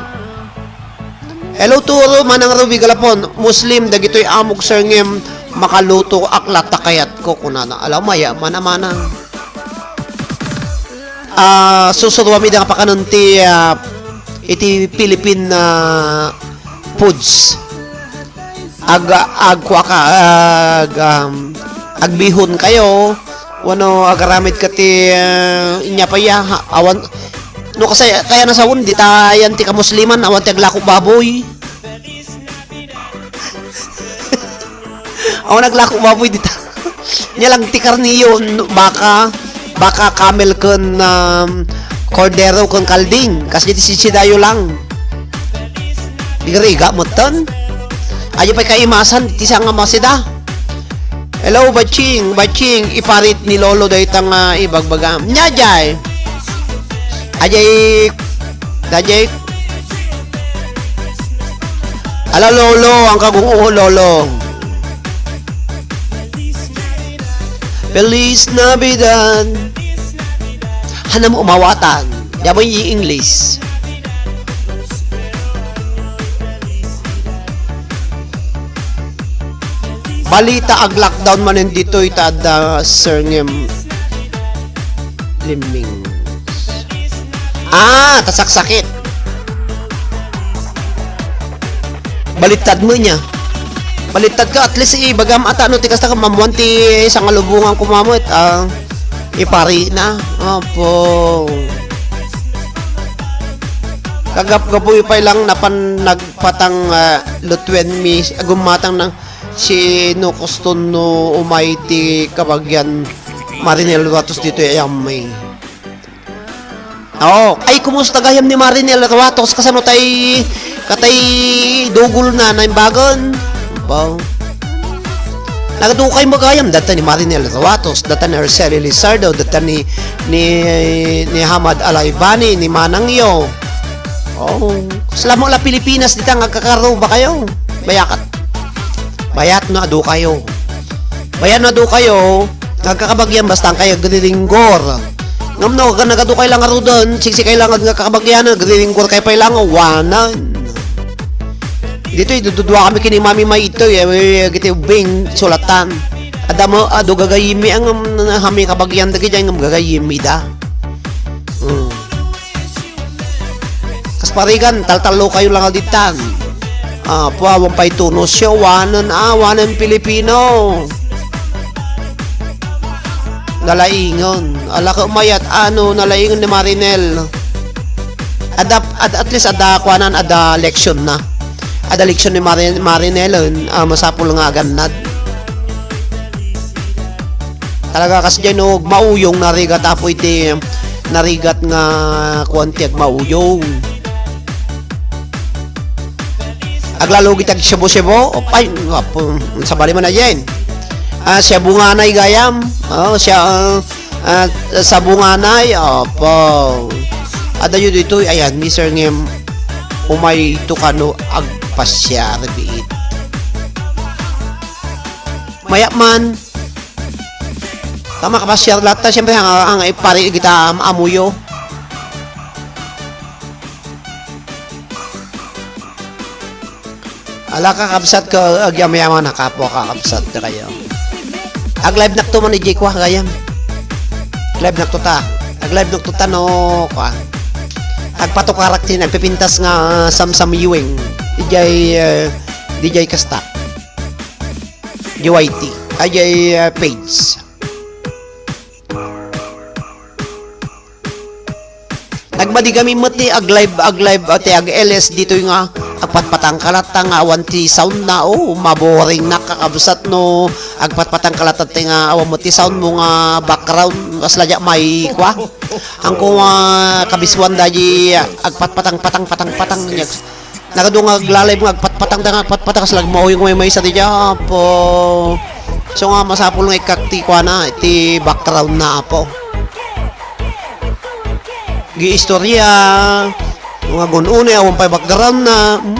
Hello to Ru-, Manang Ruby Galapon. Muslim, dagitoy amok, sir, ngem makaluto ak latta kayatko, kunana. Ala, mayaman a manang. Ah, susuruami da nga pakanen ti, ah, iti Philippine, ah, foods. Ag-, agkuaka, ag-, um, agbihon kayo, wenno agaramid ka ti, ah, inya pay, ah, ha-, awan, no, kasi, kaya na sawen, dita yan ti kamusliman, awan ti aglako baboy. Awan aglako baboy dita. Nya lang ti karniyo, no, baka, baka, camel ken, um, kordero ken kalding. Kas diti sidayo lang. Igariga metten. Ayo pay kaimasan, ti siya nga masida. Hello, Baching, Baching, iparit ni Lolo dayta nga ibagbagam. Nya, jay. Ajay, dajay. Ala, Lolo, ang kagungo, Lolo. Feliz Navidad. Hanam umawatan. Diay English. Balita, ag-lockdown manen ditoy ta adda Sir ngem Limming. Ah, ta saksakit. Balittad mo niya. Balittad ka, at least ibagam ata no ti kasta ka mamuan ti sangalubongan ko mamet. Ah, ipari na. Apo. Kagap-gapoy pay lang napan nagpatang, ah, lutwen mi, agummatang na sino kuston no umay ti kabagian Marinel Ruatos ditoy ayam mi. Oo. Ay, kumusta gayam ni Marinel Ruatos? Kasano tay, katay dugol na, naimbagan? Ba? Nagdukay mo gayam, data ni Marinel Ruatos, data ni Arceli Lizardo, data ni, ni, ni Hamad Alaibani, ni Manang Yo. Oh, kasla mo la Pilipinas, dita nga agkakaruba kayo. Bayakat. Bayat no adu kayo. Bayat no adu kayo, agkakabagian basta ang kayo agriringgor. Ngam no, nagadu kayo lang aruden, siksi kayo lang agkakabagian, agriringgor kayo pay lang, wanan. Ditoy, dududua kami kini Mami May itoy, eh, giti ubing, sulatan. Adda mo, adu gagayimi ang, um, hami kabagian dagiti, ang gagayimi da. Hmm. Kas parigan, taltallo kayo lang ditan. Ah, puawang pay tunos yo, wanen, ah, wanen Pilipino. Nalaingon. Ala ka umayat, ano, nalaingon ni Marinel. Ada, at, at least ada, kuanan, ada leksyon na. Ada leksyon ni Marin-, Marinel, ah, masapul nga agannad. Talaga kas diay no, mauyong narigat apo iti narigat nga kuan ti agmauyong. Aglalo giti agsibo-sibo, opay, apo, sabali man a diay. Ah, siya bunganay gayam. Oh, siya, ah, ah, sa bunganay, opo. Adayo ditoy, ayan, Mister Ngem, umay to kano agpasiar biit. Mayat man. Tama, kapasyar latta, siyempre, ang, ang ipari kita am-, amuyo. Ala, kakabsat ko, agyamayaman a kapo, kakabsat ko kayo. Ag-live nakto man, ijay kwa, gayam. Live nakto ta. Ag-live nakto ta, no, kwa. Agpatukarak ti nagpipintas nga, ah, samsam yuwing. Ijay, eh, dijay kasta. J Y T. Ajay, ah, page. Nagmadi kami met ti ag-live, ag-live, ah, ti ag-L S ditoy nga agpatpatangka latta nga awan ti sound na, oh, maboring na kakabsat no agpatpatangka latta ti nga awan met ti sound mo nga background, kasla diak may kua. Angko nga kabisuan da di agpatpatang, patang, patang, patang, niya. Nagadu nga aglalay nga agpatpatang da nga agpatpatang, kasla agmauyong may maysa ti diak, apo. So nga masapul nga ikkak ti kuana, ti background na, apo. Giistorya, nga gun-unay, awan pay background na. Hmm?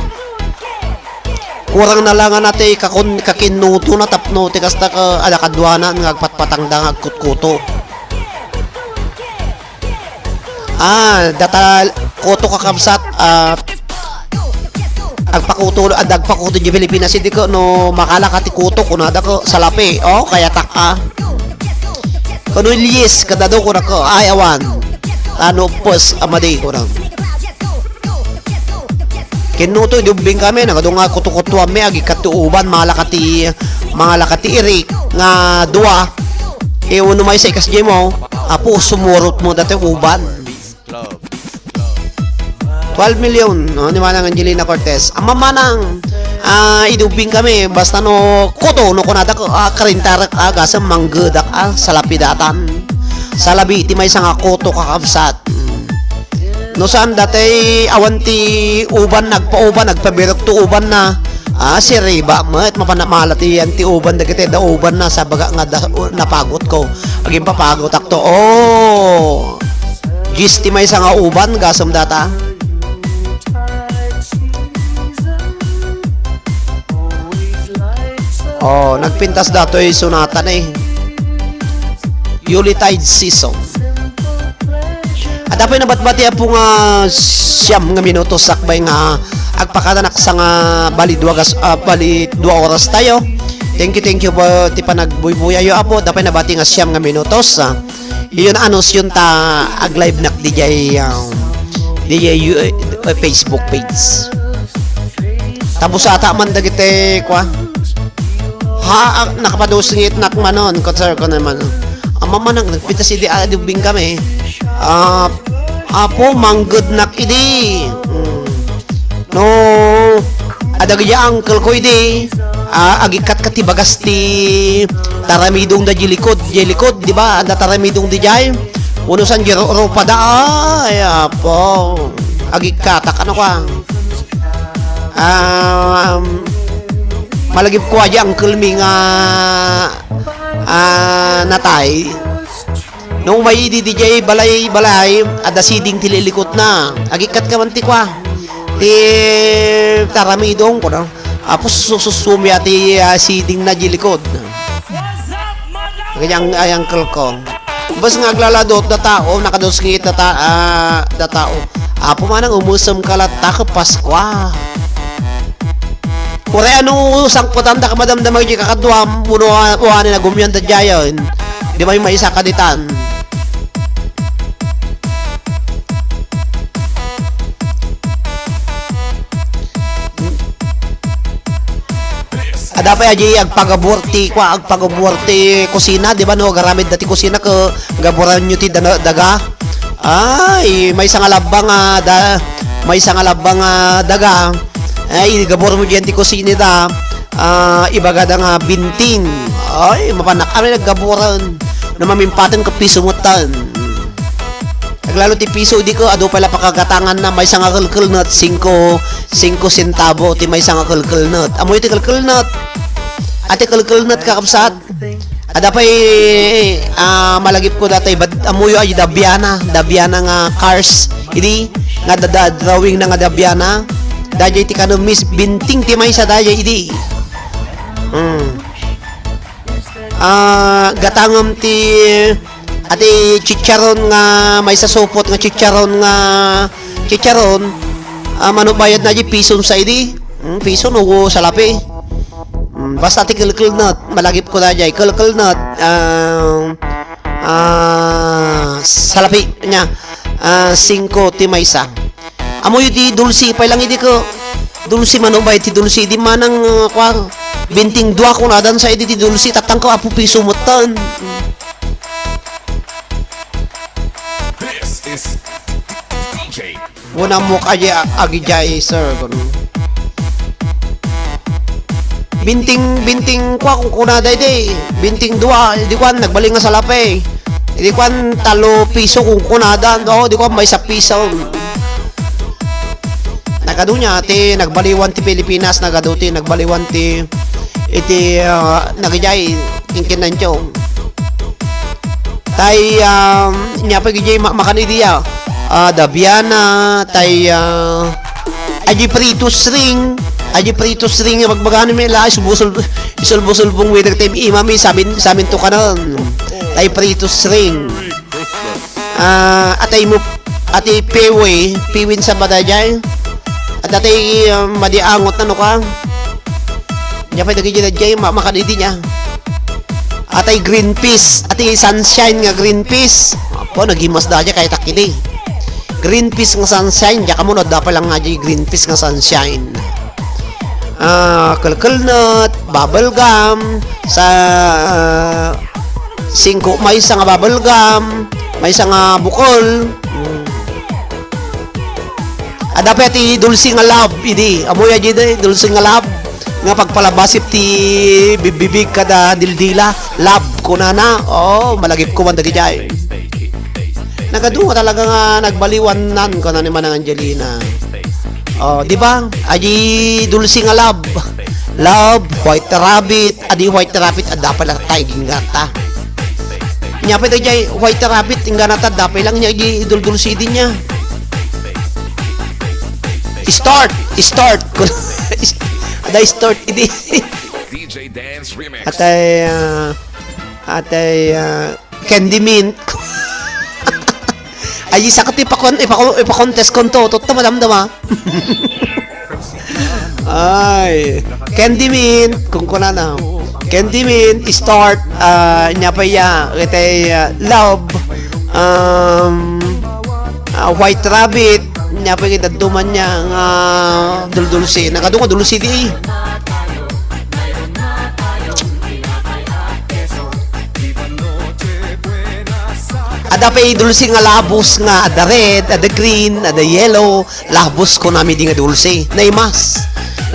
Kurang na lang nga nati kakun-, kakinnuto na tapno ti kasta ka, ada kaduanan nga agpatpatang da nga agkutkuto. Ah, data kuto kakabsat, ah, agpakuto, ah, agpakuto di Pilipinas, idi ko, no, makala ka ti kuto, kunada ko, salapi, oh, kaya tak, ah. Kuno ilyis, kadado ko na ko, ay, awan. Ano, pus, amadi ko na. Kinnuto, idi ubbing kami, nagadu nga kuto-kutoan mi, agikkat ti uban, malaka ti, malaka ti irik, nga dua. E, uno maysa ikas di mo, apo, sumurot mo dati uban. Twelve million, no, ni Manang Angelina Cortez. Ang mamanang, ah, idi ubbing kami, basta no, kuto, no, kunada ko, ah, karintarak, ah, gasem manggedak, ah, salapidatan. Salabi, ti maysa nga kuto, kakabsat. No saan dati awan ti uban, nagpauban, nagpabirok to uban na. Ah, si Riba met, mapanamala ti yan ti uban, dagiti da uban na, sabaga nga da, napagot ko. Aging papagot akto. Oh! Gis ti maysa nga uban, gasem data. Oh, nagpintas datoy sonata na eh. Yuletide season. Adda pay nabatbati, Apo, nga siam nga minutos sakbay nga agpakadanak sa nga bali dua gas-, ah, bali dua oras tayo. Thank you, thank you po ti panagbuybuyayyo, Apo. Adda pay nabati nga siam nga minutos, ah. Iyon, anunsion ta ag-live nak dijay, ah, dijay, uh, Facebook page. Tapos ata man dagiti, kwa? Ha, ah, nakapadusngit nak manon, kutsar ko naman. Ang mamanang nagpintas idi, ah, di ubbing kami. Ah, Apo, mangged nak idi. Hmm. No, adagidi uncle ko idi. Ah, agikkat ka ti bagas ti taramidong da di likod, di likod, di ba? Adda taramidong di jay. Uno san di ro-, ropa da. Ay, Apo. Agikkatak, ano ka? Um, malagip ko aja uncle mi nga, ah, natay. No, may idi dijay balay, balay, adda siding ti lilikot na. Agikkat ka man ti kwa. Ti taramidong ko, no? Apo, sususumi ati, ah, siding na di likod. Kanyang, ay, uncle ko. Bas nga aglaladot da tao, nakadusngit da ta-, ah, da tao. Apo manang umusem ka latta ka Paskwa. Uray ano sangputan da ka madamdama iti kakaduam, uno a-, uani na gumian da jayon. Di may maisa ka ditan. Ada pay aji agpagabur ti, kwa, agpagabur ti kusina, di ba, no? Agaramid da ti kusina, ke gaburan nyo ti dana-, daga. Ay, maysa nga labbang, ah, da-, maysa nga labbang, ah, daga. Ay, gabur mo diyan ti kusina da. Ah, ibaga da nga binting. Ay, mapanak kami naggaburan. No mamimpaten ka piso mo tan. Aglalo ti piso, di ko, adu pala pakagatangan na maysa nga kelkelnet, singko, singko sentabo ti maysa nga kelkelnet. Amoy ti kelkelnet. Ati kelkelnet, kakabsat. Ada pay, ah, malagip ko dati, bad-, amuyo ay Dabiana, Dabiana nga cars. Idi, nga da-, da-, drawing na nga Dabiana. Dajay ti kano Miss Binting ti maysa dajay idi. Hmm. Ah, gatangem ti, ati chicharon nga maysa supot nga chicharon nga chicharon. Ah, mano bayad na di piso sa idi. Hmm, piso no salapi. Hmm, basta ti kelkelnet, malagip ko na jay. Kelkelnet, ah, ah, salapi niya. Ah, singko ti maysa. Amoy di dulce pay lang idi ko. Dulce mano bay ti dulce di manang, ah, kwa. Binting dua ko nadan sa idi ti dulce, tatang ko apo piso mo tan. This is Kuna mo kadi a-, agidiay, sir. Binting, binting kua, kunkunada idi. Binting dua, idi kuan, nagbali nga salapi. Idi kuan, talo piso, kunkunada. O, idi kuan, maysa piso. Nagadu nia ti nagbaliwan ti Pilipinas, nagadu ti nagbaliwan ti iti, ah, nagidiay, kinkinancho. Tay, um, nia pay gidiay ma-, makan idi, ah. Ah, dabiana, tay, ah, adi prito string, adi prito string, bagbagaan mi la, isulbusol-, isulbo-sulbong weather time, ima mi, samin, samin to kanan. Tay prito string. Ah, atay mo, atay pewe, pewen sa badajay. At atay, ah, madi angot na no ka. Nia pay dagiti daydiay, ma-, makan idi nia. Atay green peas, atay sunshine nga green peas. Apo, nagimas da nia kay takidi. Green peas nga sunshine, diak ammo no adda pay lang nga di green peas nga sunshine. Ah, kelkelnet, bubble gum, sa, ah, singko maysa nga bubble gum, maysa nga bukol. Mm. Adda pay ti dulce nga love, idi. Ammoyo idi, dulce nga love. Nga pagpalabasip ti bibbibig kada dildila. Love, kunana. Oo, malagipko man dagidiay. Nagadu nga talaga nga nagbaliwanan, kuna ni Manang Angelina. Oh, di ba? Adi dulce nga love. Love, White Rabbit, adi White Rabbit, adda pay lang tay ginggata. Nia pay daydiay White Rabbit, ingganata, adda pay lang nia idi idul-dulce idi nia. Start, start. Ada start idi. D J Dance Remix. Atay, ah, atay, ah, Candy Mint. Ay, isa ka ti ipakon-, ipakon-, ipakontest kon to. Tutta madamdama. Ay, Candy Mint, kunkunana. Candy Mint, start, ah, nia pay ya, itay, ah, love, um, ah, White Rabbit, nia pay ket dadduma nia nga duldulce. Nagadu nga dulce di. Adda pay dulce nga labus nga adda red, adda green, adda yellow. Labus kunami di nga dulce. Naimas.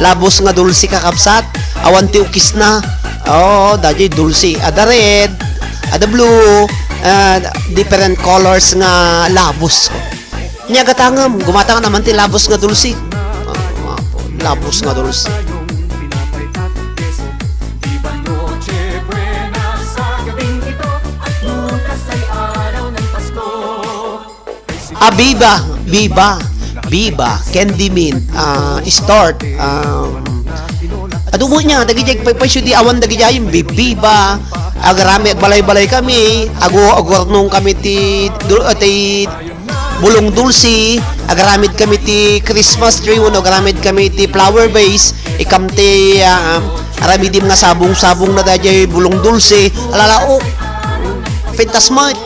Labus nga dulce, kakabsat. Awan ti ukisna. Oo, daydiay dulce. Adda red, adda blue, ah, different colors nga labus. Nia gatangem, gumatang naman ti labus nga dulce. Ah, labus nga dulce. Ah, Biba, Biba, Biba, Candy Mint, ah, Start, um, adu mo nia, dagidiay paypayso di awan dagidiay, Bi-, Biba, agarami, agbalay-balay kami, agu-, agurnong kami ti dul-, ah, ti bulong dulce, agaramid kami ti Christmas tree, wenno agaramid kami ti flower vase, ikam ti, ah, aramidim nga sabong-sabong na daydiay bulong dulce, alalaok, pintas met.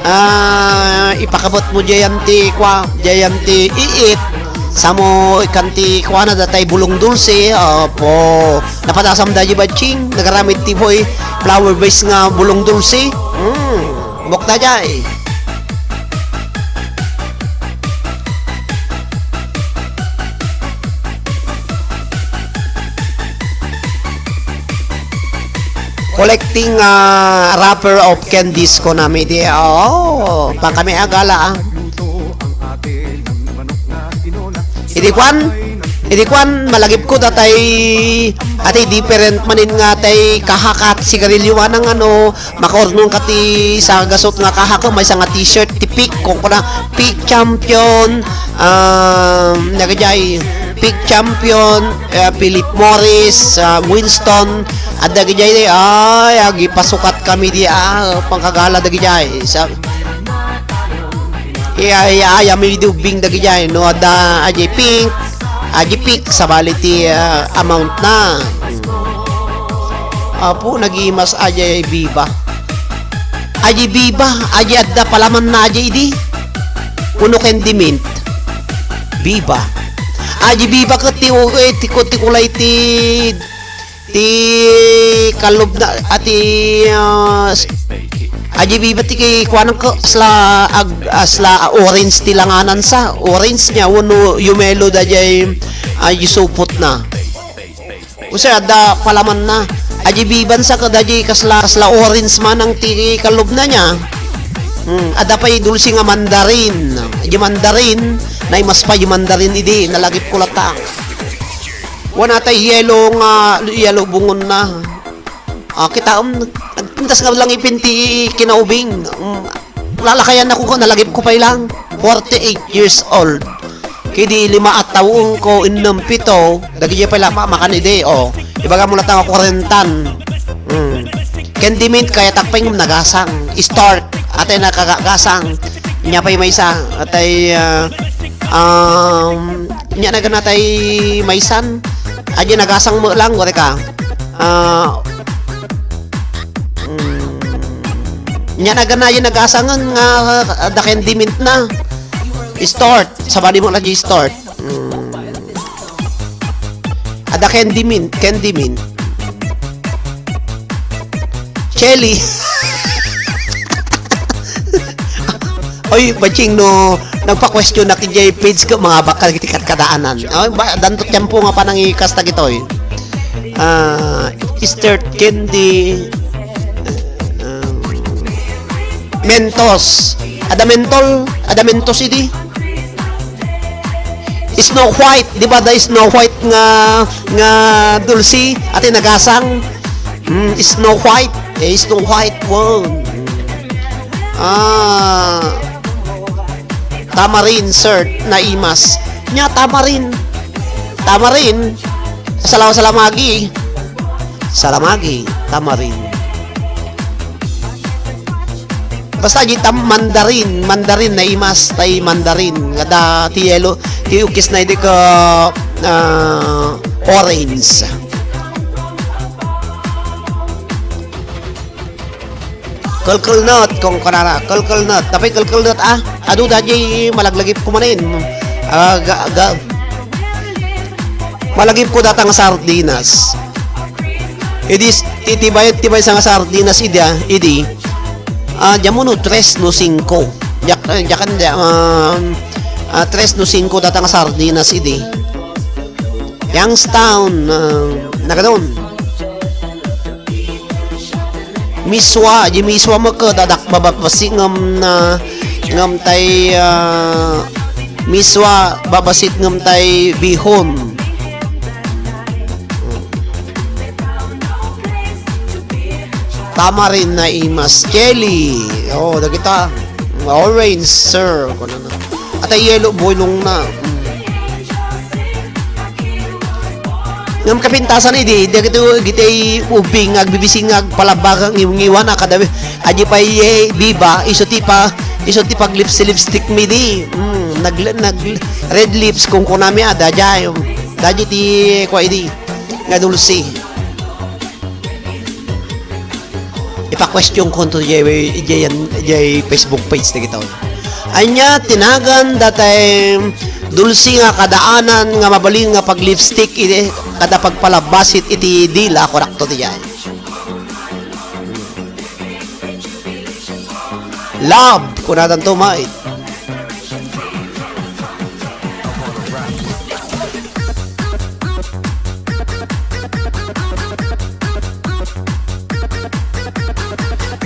Ah, ipakabet mo diayan ti kua, diayan ti iit. Samo ikkan ti kuana datay bulong dulce. Apo. Napatasam da di batching, nagaramid ti boy flower vase nga bulong dulce. Hmm, bukta jay. Collecting, ah, wrapper of candies ko nami di. Oh, pa kami agala, ah. Idi kuan, idi kuan, malagip ko datay, atay different manin nga tay kahakat sigarilyo anang ano, makaurnong ka ti sa gasot nga kahak, maysa nga t-shirt, ti Pick, kung kuna, Pick Champion, um, nagajay, Pick Champion, eh, Philip Morris, ah, Winston, adda gajay, ay, agipasukat kami di, ah, pangkagala dagijay. Sa, iya, iya, iya, may dubing dagijay, no, adda, ajay pink, ajay pink, sabali ti, ah, amount na. Apo, nagimas ajay Biba. Ajay Biba, ajay adda palaman na ajay idi. Uno ken di mint. Biba. Ajay Biba ket ti, eh, ti, ti kulay ti, ti kalub na, ah, ti, ah, s-, Aji biba ti ki-, kuanan ko, asla ag-, asla orange ti langanan sa. Orange niya, wenno yumelo dayjay, ah, supot na. Usa, adda palamanna. Aji biban sa kadayjay kasla, kasla orange manang ti kalubna niya. Hmm, adda pay dulsi nga mandarin. Aji mandarin, naimas pay mandarin idi, nalagipko latta. Wen, atay yelo nga, yelo bungonna. Ah, kitaem, nagpintas nga langipin ti kinaubing. Mm, lalakayan ako ko, nalagipko pay lang. Forty-eight years old. Kidi lima a tawenko, innem, pito, dagiti pay la, ma-, makan idi, o. Ibagam latta nga kwarenta. Mm. Candy mint, kayatak pay ngem nagasang. Start, atay nakagasang. Nia pay maysa, atay, ah, um, nia nagan atay maysan. Aji nagasang met lang, gore ka. Ah, mm, nia nagan aji nagasangen nga, ah, adda candy mint na. Start, sabali mo lang di start. Mm. Adda candy mint, candy mint. Chelly. Oy, baching no, nagpa-question na kay page ko, mga bakal iti kadkadaanan. Oy, ba, danto tiempo nga panangikas ta gitoy. Ah, Easter candy. Ah, Mentos. Adda mentol, adda Mentos idi. Snow White, di ba, da Snow White nga, nga dulce, ati nagasang? Mm, Snow White, eh, Snow White, wow. Ah, tamarin, sir, naimas. Nia, tamarin. Tamarin. Salaw-, salamagi. Salamagi, tamarin. Basta di tam mandarin, mandarin naimas tay mandarin. Ngada ti yelo, ti ukis na idi ka, ah, orange. Kelkel nut, kung kunana, kelkel nut. Tapay kelkel nut, ah, adu da di malaglagip ko manen. Ah, ga, ga, malagip ko data nga sardinas. Idi s-, ti, ti bayad, ti bayad sa nga sardinas idi, ah, idi. Ah, diamo no tres no singko. Diak, eh, diakan dia, um, ah, tres no singko data nga sardinas idi. Youngstown, ah, nagadon. Miswa, di miswa mo ko, dadak bababasi ngem na, ngem tay, ah, miswa, babasit ngem tay bihon. Tamarin naimas jelly. Oh, dagita. Orange, sir. Kunana. Ata yellow, bulong na. Mm. Ngem kapintasan idi, dagiti, dagiti ubing, agbibisi nga agpalabak, ngiw-ngiwana, kada, adi pay, eh, biba, isu ti pa, isu ti paglips-, lipstick mi di. Mm, nag-, nag-, red lips, kung kunami, ah, daydiay, daydiay ti, kua idi, nga dulce. Ipa-question ko to jay, jay, jay Facebook page dagito. Ania ti nagan datay dulce nga kadaanan nga mabalin nga pag-lipstick iti kada pagpalabasit iti dila, kunak to ti jay. Love, kunadan to, may.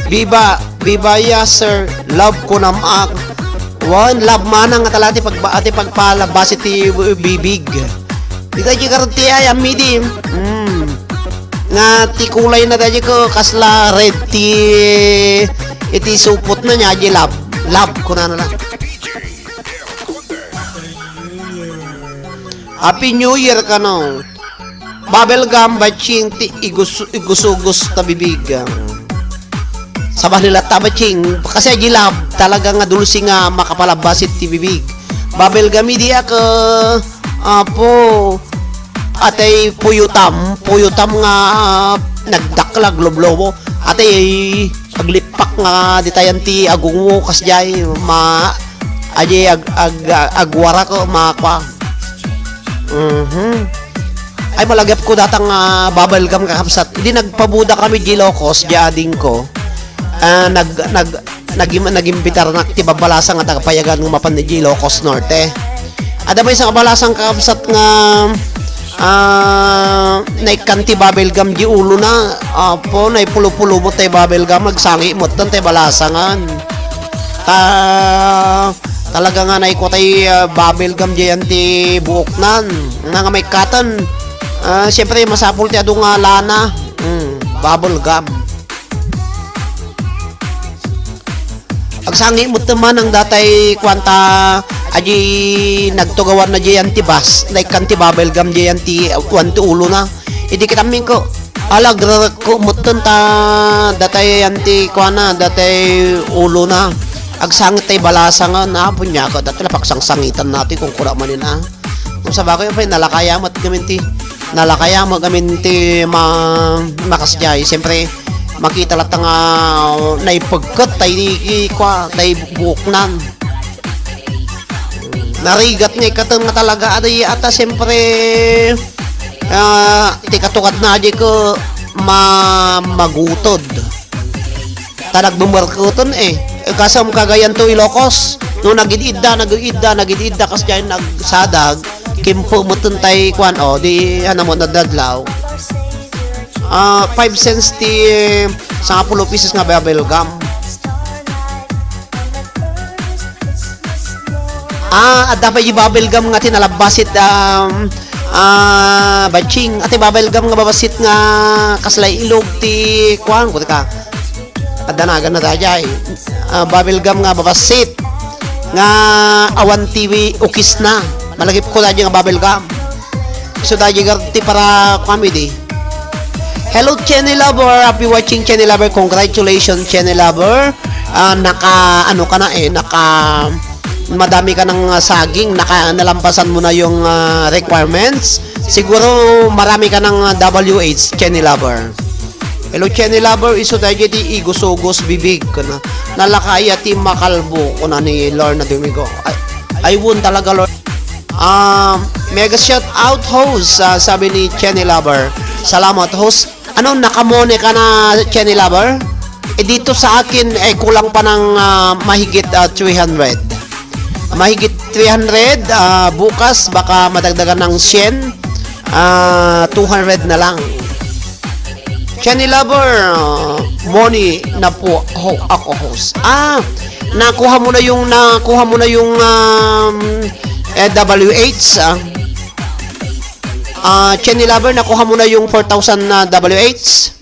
Biba, biba ya, sir. Love ko naman. Wan, love manang nga talati pag, ati pagpalabas iti bibig. Dita di karti ay amidi. Mm. Nga ti kulay na daji ko kasla red ti iti supot na niya, di love. Love ko na na lang. Happy New Year kano. Bubble gum, batching, ti igus-, igusugus ta bibig. Sabali latta, batching. Kasi agi love, talaga nga dulce nga makapalabas iti bibig. Bubble gum, idi ako, apo, atay puyutam, puyutam nga, ah, nagdaklag loblobo. Atay, aglippak nga ditayan ti agungo, kasjay, ma-, adi ag-, ag-, agwara ko, makwa. Mhm. Ay, malagip ko datang, ah, bubble gum, kakabsat. Idi nagpabuda kami di Ilocos, di ading ko. Ah, nag-, nag-, nagim-, nagimbitarnak ti babbalasang nga taga-payagan nga mapan idiay Ilocos Norte. Adda maysa nga balasang kakabsat nga, ah, naikkan ti bubble gum di ulona. Apo, naipulo-pulo met tay bubble gum, nagsangi metten tay balasang. Ta-, talaga nga naikua tay, ah, bubble gum diay ti buoknan. Nga, nga maikkaten, ah, siyempre, masapul ti adu nga lana. Mm, bubble gum. Agsangi met man ang datay kuanta, adi nagtugawan na diyan ti bus, naikkan ti bubble gum diyan ti, kuan ti ulona. Idi kitamin ko, ala, agrerekko metten ta datay yan ti kuana, datay ulona. Agsangi tay balasang, na, bunyaka, dati la pagsangsangitan natin kung kura manin, ah. Kung sabagay, apay, nalakaya met ngamin ti, nalakaya met ngamin ti ma-, makasdiay. Siyempre, makita latta nga naipegket tay, i-, kua, tay buoknan. Narigat nga ikkaten nga talaga, adi, ata, siyempre, ah, ti katungad na, adi ko ma-, magutod. Ta nagbumarkuten, eh. Eh, kasam kagayan to Ilocos. No, nagid-idda, nagid-idda, nagid-idda, kas diay nagsadag, kimpo metten tay kuan, oh, di, ano mo, nadadlaw. Ah, five cents ti sangapulo pesos nga bubble gum. Ah, adda pay di bubble gum nga tinalabbasit, um, ah, batching. Ati bubble gum nga babasit nga kasla ilog ti kuan, kuti ka. Adda nagan na dayay. Ah, bubble gum nga babasit nga awan ti wi-, ukis na. Malagip ko dayay nga bubble gum. So, dayay gar-, ti para comedy. Hello, Chenny Lover. Happy watching, Chenny Lover. Congratulations, Chenny Lover. Ah, naka, ano ka na eh, naka, madami ka ng, ah, saging, naka, nalampasan mo na yung, ah, requirements. Siguro marami ka ng, ah, W H, Chenny Lover. Hello, Chenny Lover. Isu dayay ti igusugos bibig, kuna. Nalakaya ti makalbo, kuna ni Lorna Domingo. Ay, I won talaga, Lord. Um, mega shout out, host, ah, sabi ni Chenny Lover. Salamat, host. Ano, nakamone ka na, Chenny Lover? Eh, dito sa akin, eh, kulang pa ng, ah, mahigit, ah, three hundred. Mahigit three hundred, ah, bukas baka madagdagan ng sien, ah, two hundred na lang. Chenny Lover, ah, money na po ho-, ako, host. Ah, nakuha mo na yung, nakuha mo na yung, um, eh, W H, ah. Ah, Chenny Lover, nakuha mo na yung four thousand na W H?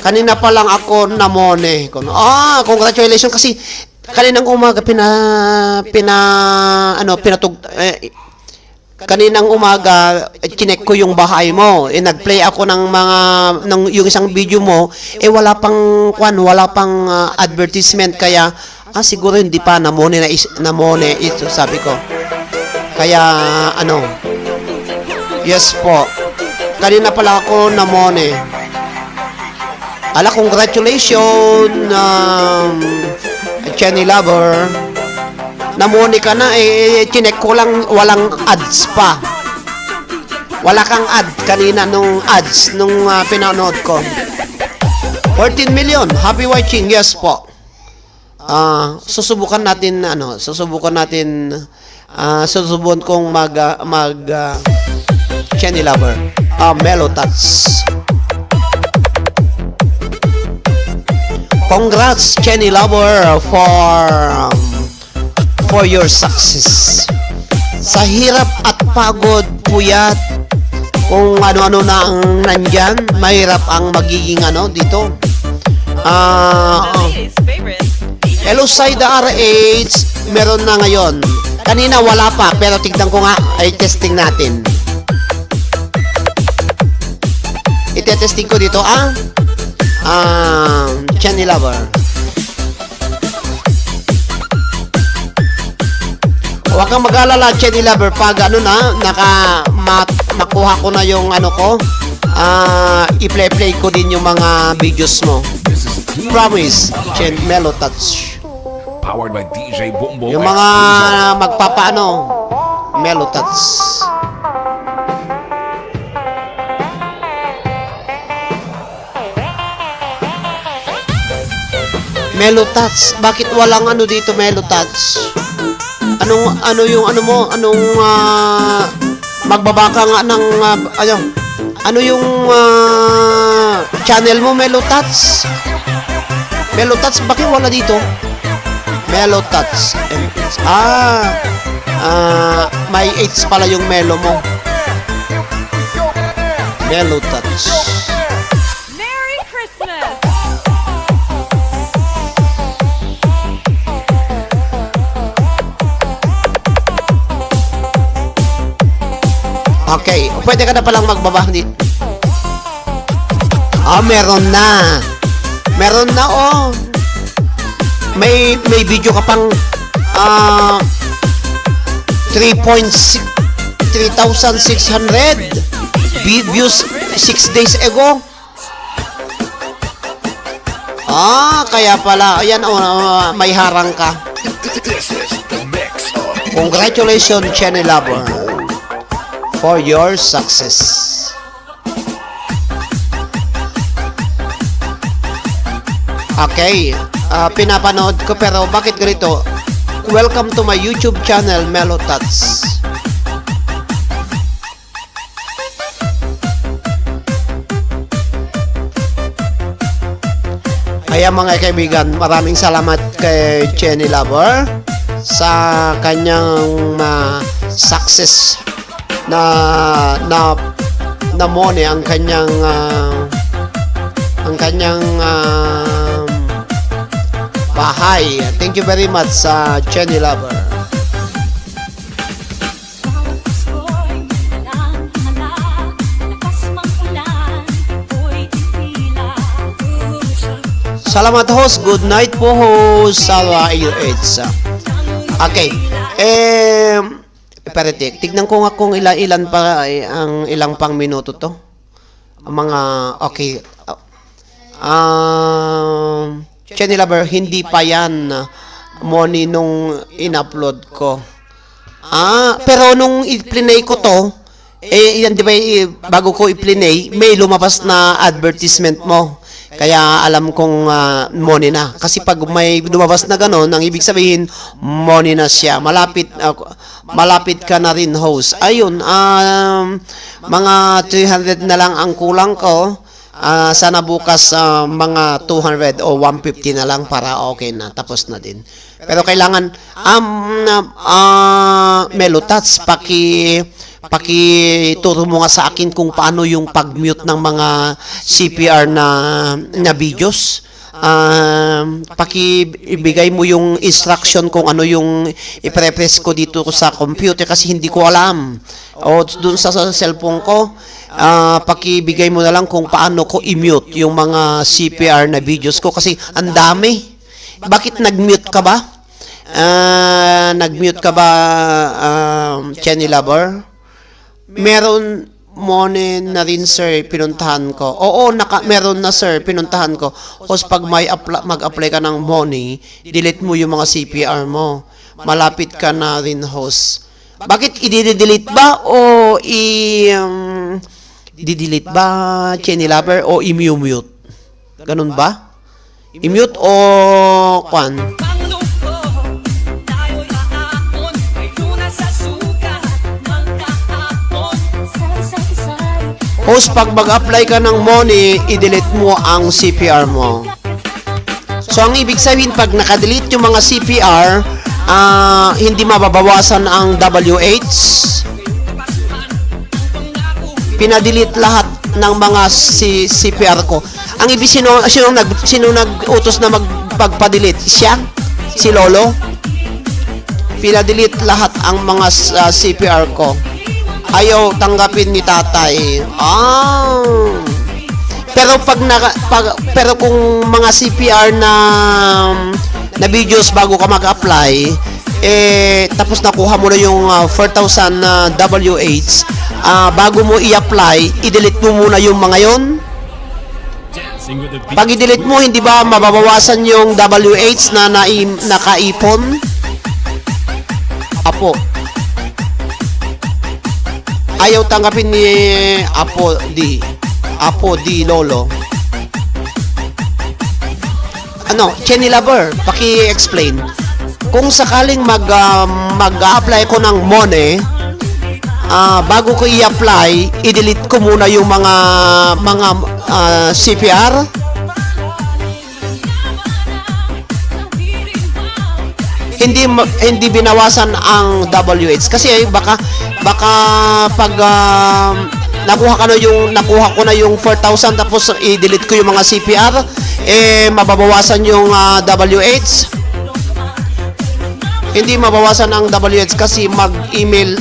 Kanina pa lang ako namone. Kuno, ah, congratulations kasi kaninang umaga pina-, pina-, ano, pinatug-, eh, kaninang umaga, eh, chinek ko yung bahay mo. Eh, nag-play ako ng mga, ng, yung isang video mo, eh, wala pang, kwan, wala pang, ah, advertisement. Kaya, ah, siguro hindi pa, namone na is-, namone ito, sabi ko. Kaya, ano, yes po. Kanina pala ako namone. Ala, congratulations, um, Chenny Lover. Namone ka na, eh, chinek ko lang, walang ads pa. Wala kang ad kanina nung ads, nung, ah, pinanood ko. Fourteen million, happy watching, yes po. Ah, susubukan natin, ano, susubukan natin, ah, susubukan kong mag, ah, mag, ah, Chenny Lover. Ah, Mellow Touch. Congrats, Chenny Lover, for, um, for your success. Sa hirap at pagod, puyat, kung ano-ano na ang nandyan, mahirap ang magiging ano dito. Ah, oh. Hello, Saida R H, meron na ngayon. Kanina wala pa, pero tignan ko nga, ay testing natin. Itetesting ko dito, ah. Ah, Chenny Lover. Huwag kang mag-alala, Chenny Lover. Pag ano na, naka, ma-, makuha ko na yung ano ko, ah, i-play-play ko din yung mga videos mo. Promise, Chen Mellow Touch. Powered by D J Boom Boom Yung mga Exclusive. Magpapaano, Mellow Touch. Melo Tats. Bakit walang ano dito, Melo Tats? Anong, ano yung ano mo? Anong, ah, magbaba ka nga ng, ah, ano? Ano yung, ah, channel mo, Melo Tats? Melo Tats, bakit wala dito? Melo Tats. Ah, ah, may H pala yung Melo mo. Melo Tats. Merry Christmas! Okay, pwede ka na palang magbaba. Di- Ah, meron na. Meron na, oh. May, may video ka pang, ah, three point six, three thousand six hundred vi- views six days ago. Ah, kaya pala. Ayan, oh, ah, may harang ka. This is the mix of Congratulations, Chenny Lover, for your success. Okay, ah, pinapanood ko, pero bakit ganito? Welcome to my YouTube channel, Melo Tats. Ayan, mga kaibigan, maraming salamat kay Chenny Lover sa kanyang, ah, success na, na, na money ang kanyang, ah, ang kanyang, ah, bahay. Thank you very much sa Chenny Lover. Bawat Pasko'y madalang himala, lakas mang ulan, ako'y titila. Puro siya Salamat, host. Good night po, host. Sa L H. Okay. Eh, pare, tig-, tignan ko nga kung ila-, ilan pa, eh, ang ilang pang minuto to. Ang mga, okay. Um, Chenny Lover, hindi pa yan, ah, money nung in-upload ko. Ah, pero nung i-play ko to, eh, yan, di ba, eh, bago ko i-play, may lumabas na advertisement mo. Kaya alam kong, ah, money na. Kasi pag may lumabas na ganon, ang ibig sabihin, money na siya. Malapit, ah, malapit ka na rin, host. Ayun, um, mga three hundred na lang ang kulang ko. Ah, sana bukas, ah, mga two hundred o one fifty na lang para okay na, tapos na din. Pero kailangan, um, ah, Melo Tats, paki-, pakituro mo nga sa akin kung paano yung pag-mute ng mga C P R na, na videos. Um, pakibigay mo yung instruction kung ano yung ipre-press ko dito sa computer kasi hindi ko alam. O dun sa, sa cellphone ko, ah, pakibigay mo na lang kung paano ko i-mute yung mga C P R na videos ko kasi ang dami. Bakit nag-mute ka ba? Ah, nag-mute ka ba, um, Chenny Lover? Meron money na rin, sir, pinuntahan ko. Oo, naka, meron na, sir, pinuntahan ko. Host, pag may apply, mag-apply ka ng money, delete mo yung mga C P R mo. Malapit ka na rin, host. Bakit i-delete ba o i, um, i-delete ba, Chenny Lover, o i-mute? Ganun ba? I-mute o kwan? Pangluko, tayo'y haapon, may lunas sa suka, magkahapon. Saysay-say, Host, pag mag-apply ka ng money, i-delete mo ang C P R mo. So, ang ibig sabihin, pag nakadelete yung mga C P R, ah, hindi mababawasan ang W H. Pinadelete lahat ng mga si C P R ko. Ang ibig, sino, sino nag, sino nag-utos na magpagpa-delete? Siya? Si Lolo? Pinadelete lahat ang mga, ah, C P R ko. Ayaw tanggapin ni tatay. Ah. Pero pag, naka, pag pero kung mga C P R na, na videos bago ka mag-apply, eh, tapos nakuha mo na yung, ah, four thousand na W H, ah, bago mo i-apply, i-delete mo muna yung mga yon. Pag i-delete mo, hindi ba mababawasan yung W H na nai-, nakaipon? Apo. Ayaw tanggapin ni Apo D. Apo D, Lolo. Ano, Chenny Lover, paki-explain. Kung sakaling mag, ah, mag-a-apply ko ng MONE, ah, bago ko i-apply, i-delete ko muna yung mga, mga, ah, C P R. Hindi ma-, hindi binawasan ang W H kasi baka, baka pag, ah, nakuha ka na yung, nakuha ko na yung four thousand tapos i-delete ko yung mga C P R, eh, mababawasan yung, ah, W H. Hindi mabawasan ang W H kasi mag-email,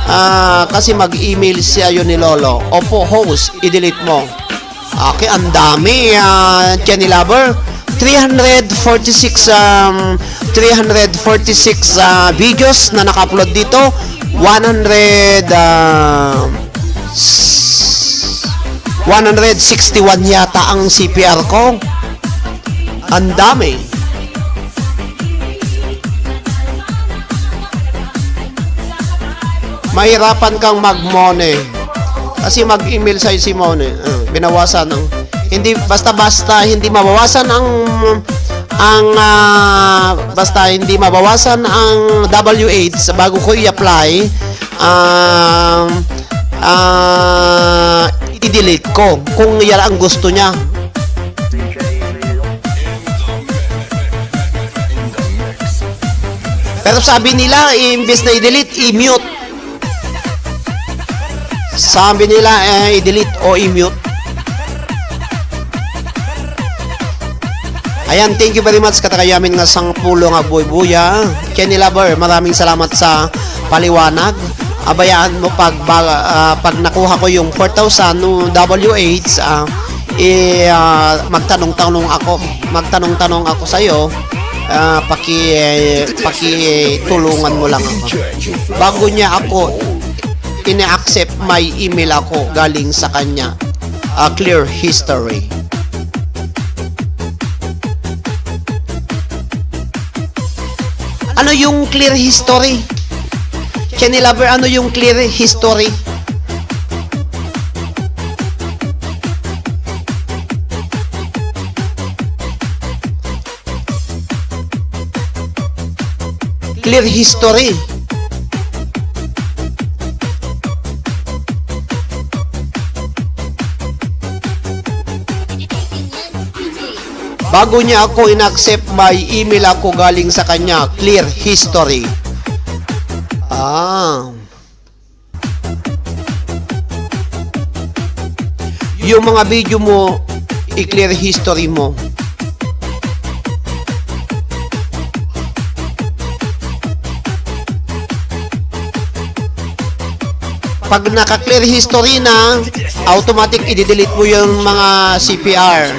ah, kasi mag-email siya yun ni Lolo. Opo, host, i-delete mo. Okay, ang dami, ah, Chenny Lover. Three hundred forty-six, um, three hundred forty-six, ah, videos na naka-upload dito. One hundred, ah, s-, one hundred sixty-one yata ang C P R ko. Ang dami. Mahirapan kang mag-MONE. Kasi mag-email sa'yo si MONE. Ah, binawasan ang, hindi, basta-basta, hindi mabawasan ang, ang, ah, basta hindi mabawasan ang W H bago ko i-apply, ah, ah, i-delete ko kung yan ang gusto niya. Pero sabi nila, imbes na i-delete, i-mute. Sabi nila, eh, i-delete o i-mute. Ayan, thank you very much, katakayamin nga sangpulo nga buybuya. Chenny Lover, maraming salamat sa paliwanag. Abayaan mo pag, ba-, ah, pag nakuha ko yung four thousand no W H, ah, eh, ah, magtanong-tanong ako, magtanong-tanong ako sa'yo, ah, paki-, pakitulungan mo lang ako. Bago niya ako ini-accept, may email ako galing sa kanya. Ah, clear history. Ano yung clear history? Chenny Lover, ano yung clear history? Clear history. Bago niya ako in-accept, may email ako galing sa kanya. Clear history. Ah. Yung mga video mo, i-clear history mo. Pag naka-clear history na, automatic i-delete mo yung mga C P R.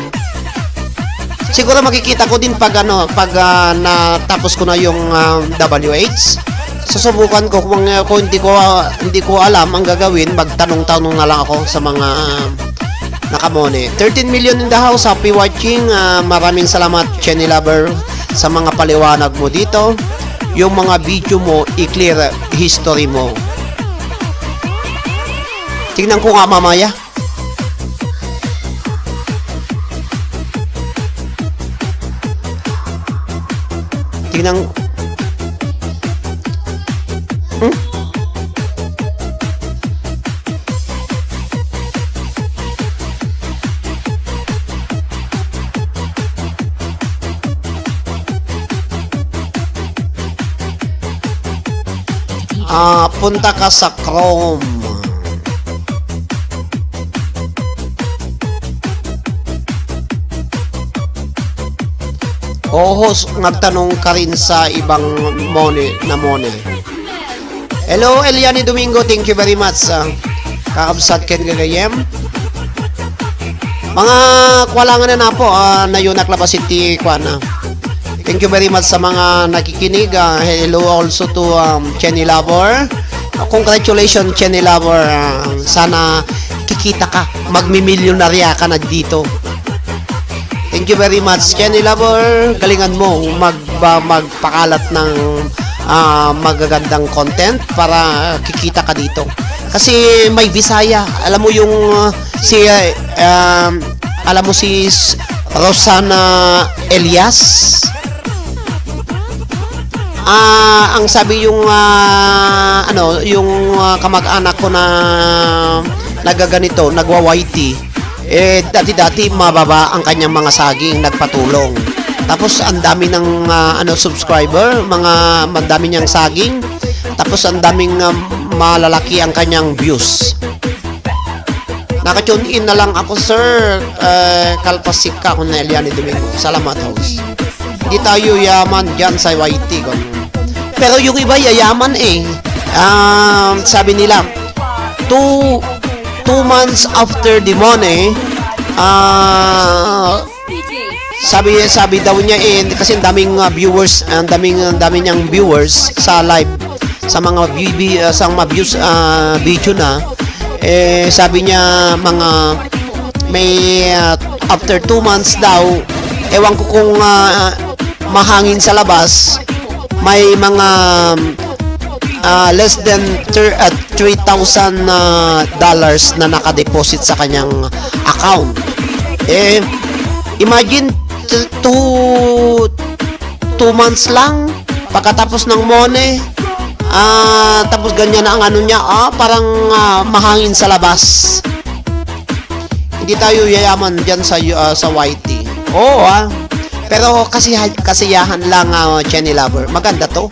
Siguro makikita ko din pag ano, pag, ah, natapos ko na yung, ah, W H. Susubukan ko kung, kung hindi ko, ah, hindi ko alam ang gagawin, magtanong-tanong na lang ako sa mga, ah, naka-MONE. Thirteen million in the house, happy watching. Ah, maraming salamat, Chenny Lover, sa mga paliwanag mo dito. Yung mga video mo, i-clear history mo. Tingnan ko nga mamaya. Tingnan. Hmm? Ah, punta ka sa Chrome. Oo, host, nagtanong ka rin sa ibang MONE na MONE. Hello, Eliani Domingo, thank you very much. Ah, kakabsat ken gagayem. Mga kualangan na po, ah, nayunak labas iti kuan, ah. Thank you very much sa mga nakikinig. Ah, hello also to, um, Chenny Lover. Ah, congratulations, Chenny Lover. Ah, sana kikita ka. Magmimilyonarya ka na dito. Thank you very much, Chenny Lover. Galingan mo mag-, ba-, magpakalat ng, ah, magagandang content para kikita ka dito. Kasi may Bisaya. Alam mo yung, ah, si, ah, um, alam mo si S-, Rosana Elias. Ah, ang sabi yung, ah, ano, yung, ah, kamag-anak ko na nagaganito, nagwa-Y T, eh, dati-dati mababa ang kanyang mga saging, nagpatulong. Tapos ang dami ng, ah, ano, subscriber, mga, ang dami niyang saging. Tapos ang daming, ah, malalaki ang kanyang views. Naka-tune in na lang ako, sir. Eh, kalpasik ka, ako na Eliani Domingo. Salamat, host. Hindi tayo yaman dyan sa Y T, ganun. Pero yung iba yayaman eh. Um, sabi nila, two, two months after the money, ah, sabi, sabi daw niya eh, kasi ang daming, ah, viewers, ang daming, ang dami niyang viewers sa live, sa mga view-, vi-, ah, sa mga views, ah, video na, eh, sabi niya mga may, ah, after two months daw, ewan ko kung, ah, mahangin sa labas, may mga, ah, less than thir-, ah, three thousand, ah, dollars na nakadeposit sa kanyang account. Eh, imagine, t-, two, two months lang, pagkatapos ng money, ah, tapos ganyan na ang ano niya, ah, parang, ah, mahangin sa labas. Hindi tayo yayaman dyan sa, ah, sa Y T. Oo, ah. Pero kasi, kasiyahan lang, ah, Jenny Lover. Maganda to.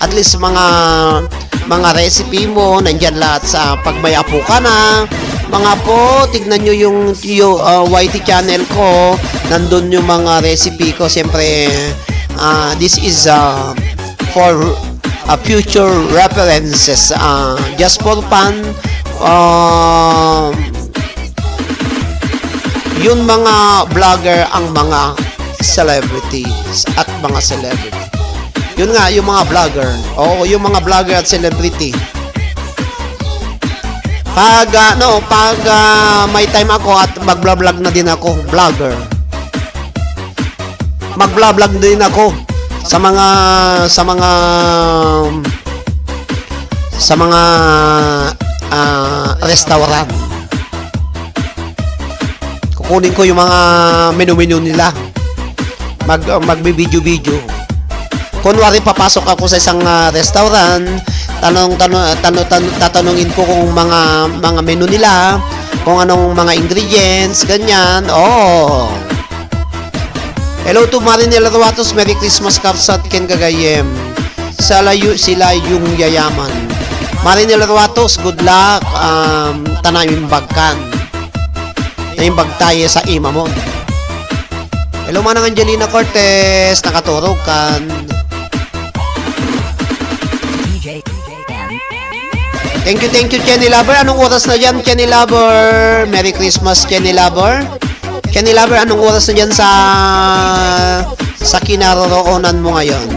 At least mga, mga recipe mo, nandyan lahat sa pag may apo ka na. Mga apo, tignan nyo yung, yung, ah, Y T channel ko. Nandun yung mga recipe ko. Siyempre, ah, this is, ah, for, ah, future references. Ah, just for fun. Um, yun mga vlogger ang mga celebrities at mga celebrity. Yun nga, yung mga vlogger. Oo, yung mga vlogger at celebrity. Pag, ah, no, pag, ah, may time ako at magbablog na din ako, vlogger. Magbablog din ako sa mga, sa mga, sa mga, ah, restaurant. Kukunin ko yung mga menu-menu nila. Mag, magbi-video-video. Kunwari, papasok ako sa isang, ah, restaurant, tanong, tanong, tanong, tanong, tatanungin ko kung mga, mga menu nila, kung anong mga ingredients, ganyan. Oo. Hello to Marinel Ruatos, Merry Christmas, Kapsat, ken gagayyem. Sila yu-, sila yung yayaman. Marinel Ruatos, good luck. Um, ta naimbagkan. Naimbag tayo sa imamon. Hello, Manang Angelina Cortez, nakaturog kan. Thank you, thank you, Jenny Lover. Anong oras na dyan, Jenny Lover? Merry Christmas, Jenny Lover. Jenny Lover, anong oras na dyan sa, sa kinaroroonan mo ngayon?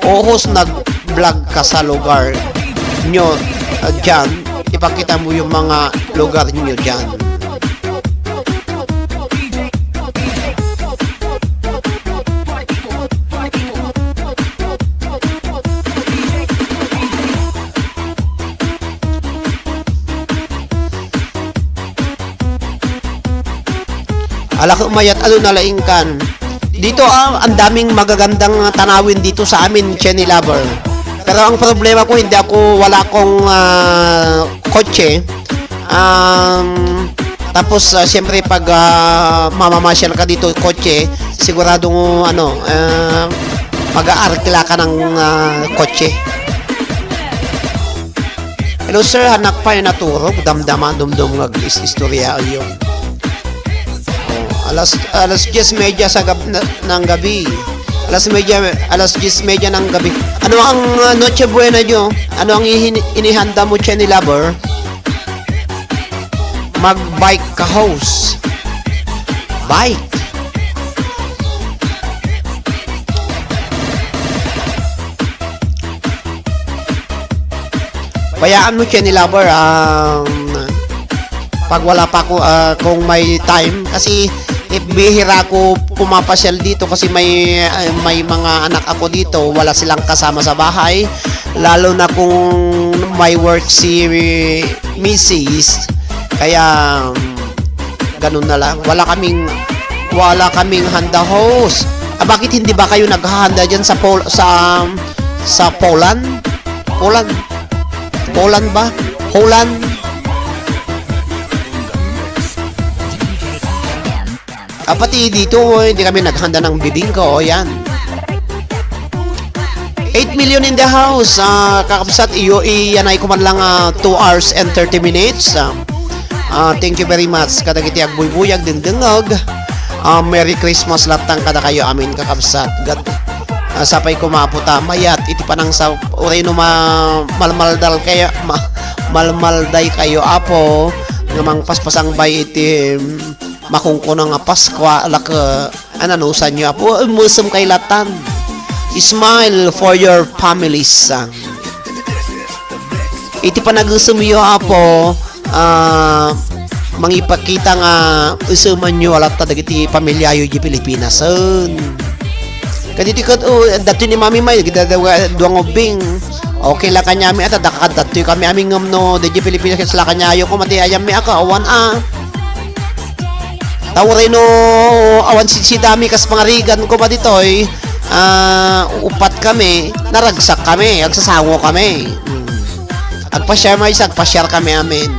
Ohos, nag-vlog ka sa lugar nyo, ah, dyan. Ipakita mo yung mga lugar nyo dyan. Ala ka umayat, ano nalaingkan? Dito, ah, ang daming magagandang tanawin dito sa amin, Chenny Lover. Pero ang problema ko, hindi ako, wala akong, ah, kotse. Um, tapos, ah, siyempre, pag, ah, mamamasyal ka dito, kotse, siguradong, ano, ah, mag-aarkila ka ng, ah, kotse. Hello, sir. Hanak pay naturog. Damdama, dumdum nga is-, istorya ayo. Oh, alas, alas diyes medya sa gab-, na, ng gabi. Alas medya, alas diyes medya ng gabi. Ano ang, ah, Noche Buena nyo? Ano ang ihin-, inihanda mo, Chenny Lover? Mag-bike ka, host. Bike. Bayaan mo, Chenny Lover, ang pag wala pa ako, ah, kung may time, kasi, eh, bihira ako pumapasyal dito kasi may, ah, may mga anak ako dito, wala silang kasama sa bahay, lalo na kung may work si misis, kaya, um, ganun na lang. Wala kaming, Wala kaming handa, host. Ah, bakit hindi ba kayo naghahanda dyan sa Pol-, sa, sa Poland? Poland? Poland ba? Holland? Ah, pati dito, oh, hindi kami naghanda ng bibingka, oh, yan. Eight million in the house, ah, kakabsat, iyo, iyanay ko man lang, ah, two hours and thirty minutes. Ah, ah, thank you very much. Kadagiti agbuybuy, agdengdengngeg. Ah, Merry Christmas latta kadakayo amin, kakabsat. Gat-, ah, sapay ko maputa, mayat, iti panangsa, uray no ma-, malmaldal kayo, ma-, malmalday kayo, Apo, nga mangpaspasangbay iti, mm, makungkuna nga Paskua, laka, ananusanyo, Apo, umesem kay latan. Smile for your families, ah. Iti panagesemyo, Apo, ah, mangipakita nga esemanyo a latta dagiti pamilyayo di Pilipinas. Kaditi ket, oh, datoy ni Mami May, dagiti dua, dua nga ubbing. Okay la kaniami, ata, dakadatoy kami amin ngem no, di Pilipinas, ket la kaniayo ko, mati ayam mi aka, awan a. Ta uray no, awan sidsidami kas pangarigan ko ba ditoy, ah, upat kami, naragsak kami, agsasango kami. Mm. Agpasiar maysa, agpasiar kami amin.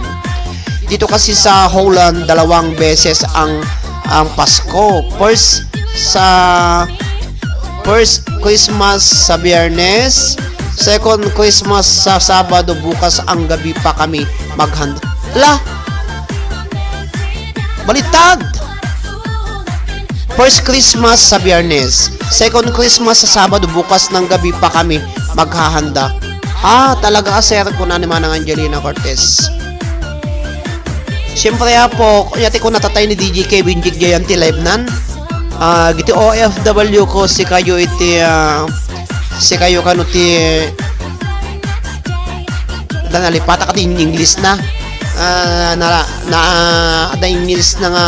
Dito kasi sa Holland, dalawang beses ang, ang Pasko. First sa, first Christmas sa Biyernes, second Christmas sa Sabado, bukas ang gabi pa kami maghanda. La! Baliktad! First Christmas sa Biyernes, second Christmas sa Sabado, bukas ng gabi pa kami maghahanda. Ah, talaga, ah, sir, kuna ni Manang Angelina Cortez. Siyempre, Apo, kayat ko natatay ni D J Kevin Jig Jayan ti live nan. Ah, giti O F W ko, sikayo iti, ah, sikayo kano ti, da nalipata ka ti English na. Ah, na, na, da English na nga,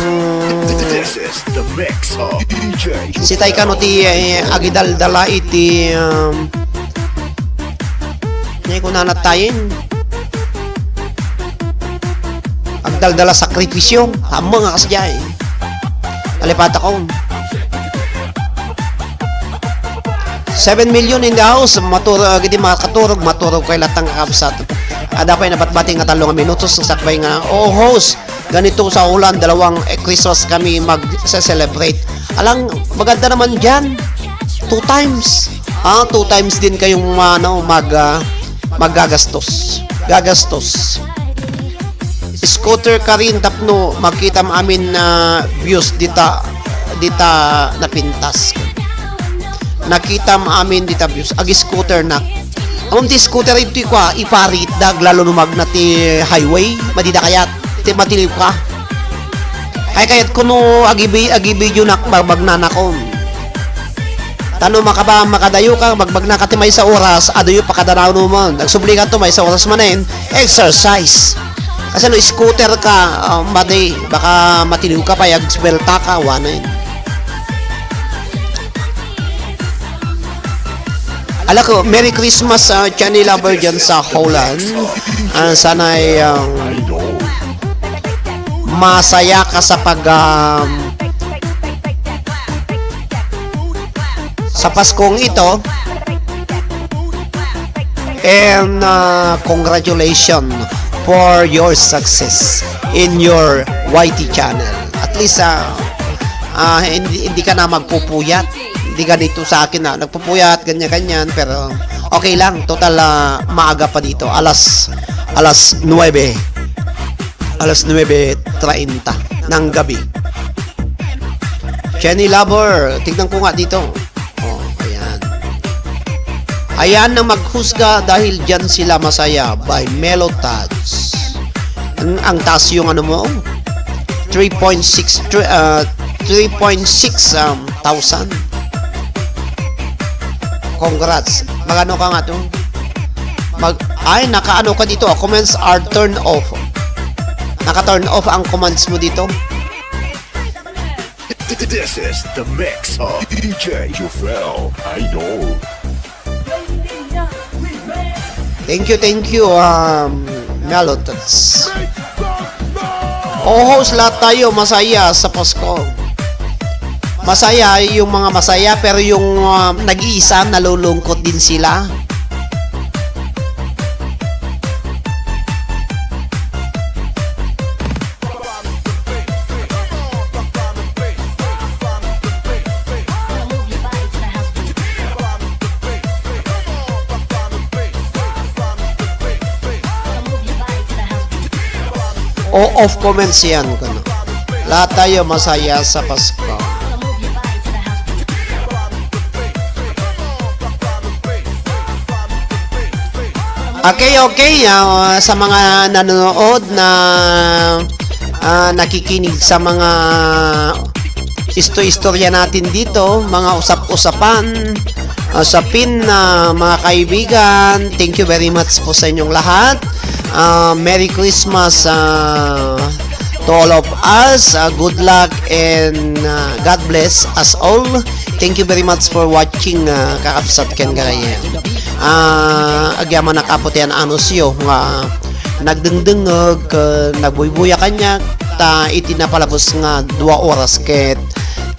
mm, This is the mix of D J Sitay kano ti, eh, agidaldala iti, um, Nay kunana tayen. Agdaldala sakripisyo. Ammo nga kasdiay. Nalipata ko. Seven million in the house. Maturog, ah, gidi makaturog, maturog kay latang kakabsat. Ada pay nabatbati nga tallo nga minutos, sakbay nga, "Oh, host, ganito sa ulan, dalawang, eh, Christmas kami mag-celebrate." Alang, maganda naman dyan. Two times. Ah, two times din kayong, ano, mag, ah, maggagastos. Gagastos. Scooter ka rin tapno magkitam amin na views dita, dita napintas. Nakitam amin dita views. Ag-scooter na. Amon ti scooter ito kwa, iparit da, aglalo no magna ti highway. Madida kayat, ti matiliw ka. Ay, kayat kuno agibi-, agibidio nak, bagbagna nakon. Tano makaba-, makadayo ka, bagbagna ka ti maysa oras, adayo pakadanaw naman. Agsubli ka to, maysa oras manen, exercise. Kasi no scooter ka, ah, madi, baka matiliw ka pa, agswelta ka, wanen. Ala ko, Merry Christmas, ah, Johnny Lover dyan sa Holland. Ah, sana'y, um, masaya ka sa pag, um, sa Paskong ito. And, uh, congratulations for your success in your Y T channel. At least, uh, uh, hindi, hindi ka na magpupuyat. Hindi ganito sa akin na nagpupuyat, ganyan-ganyan. Pero okay lang. Total, uh, maaga pa dito. Alas, alas nuebe. Alas nuebe treinta ng gabi. Jenny Lover, tignan ko nga dito. Oh, ayan. Ayan ang maghusga dahil dyan sila masaya by Melo Tats. Ang, ang taas yung ano mo, three point six, three, ah, three point six, um, thousand. Congrats. Magano ka nga to? Mag-, ay, nakaano ka dito, ah, comments are turned off. Naka-turn off ang comments mo dito. This is the mix of D J Jufel Idol. Thank you, thank you, um, Melotots. Oo, host, lahat tayo masaya sa Pasko. Masaya yung mga masaya, pero yung, ah, nag-iisa, nalulungkot din sila. O, off comments yan, kuno. Lahat tayo masaya sa Pasko. Okay, okay. Ah, sa mga nanonood na, ah, nakikinig sa mga isto-istorya natin dito, mga usap-usapan, usapin na mga kaibigan, thank you very much po sa inyong lahat. Ah, Merry Christmas, ah, to all of us. Ah, good luck and, ah, God bless us all. Thank you very much for watching, ah, kakabsat ken gagayyem. Ah, agyamanak Apo ti anusyo nga nagdengdengngeg, ah, nagbuybuya kaniak, ta iti napalabos nga dua oras ket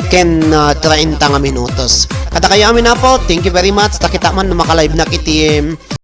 ken, ah, treinta nga minutos. Kadakayo amin, Apo, thank you very much. Ta kita man no makalivenak iti, em,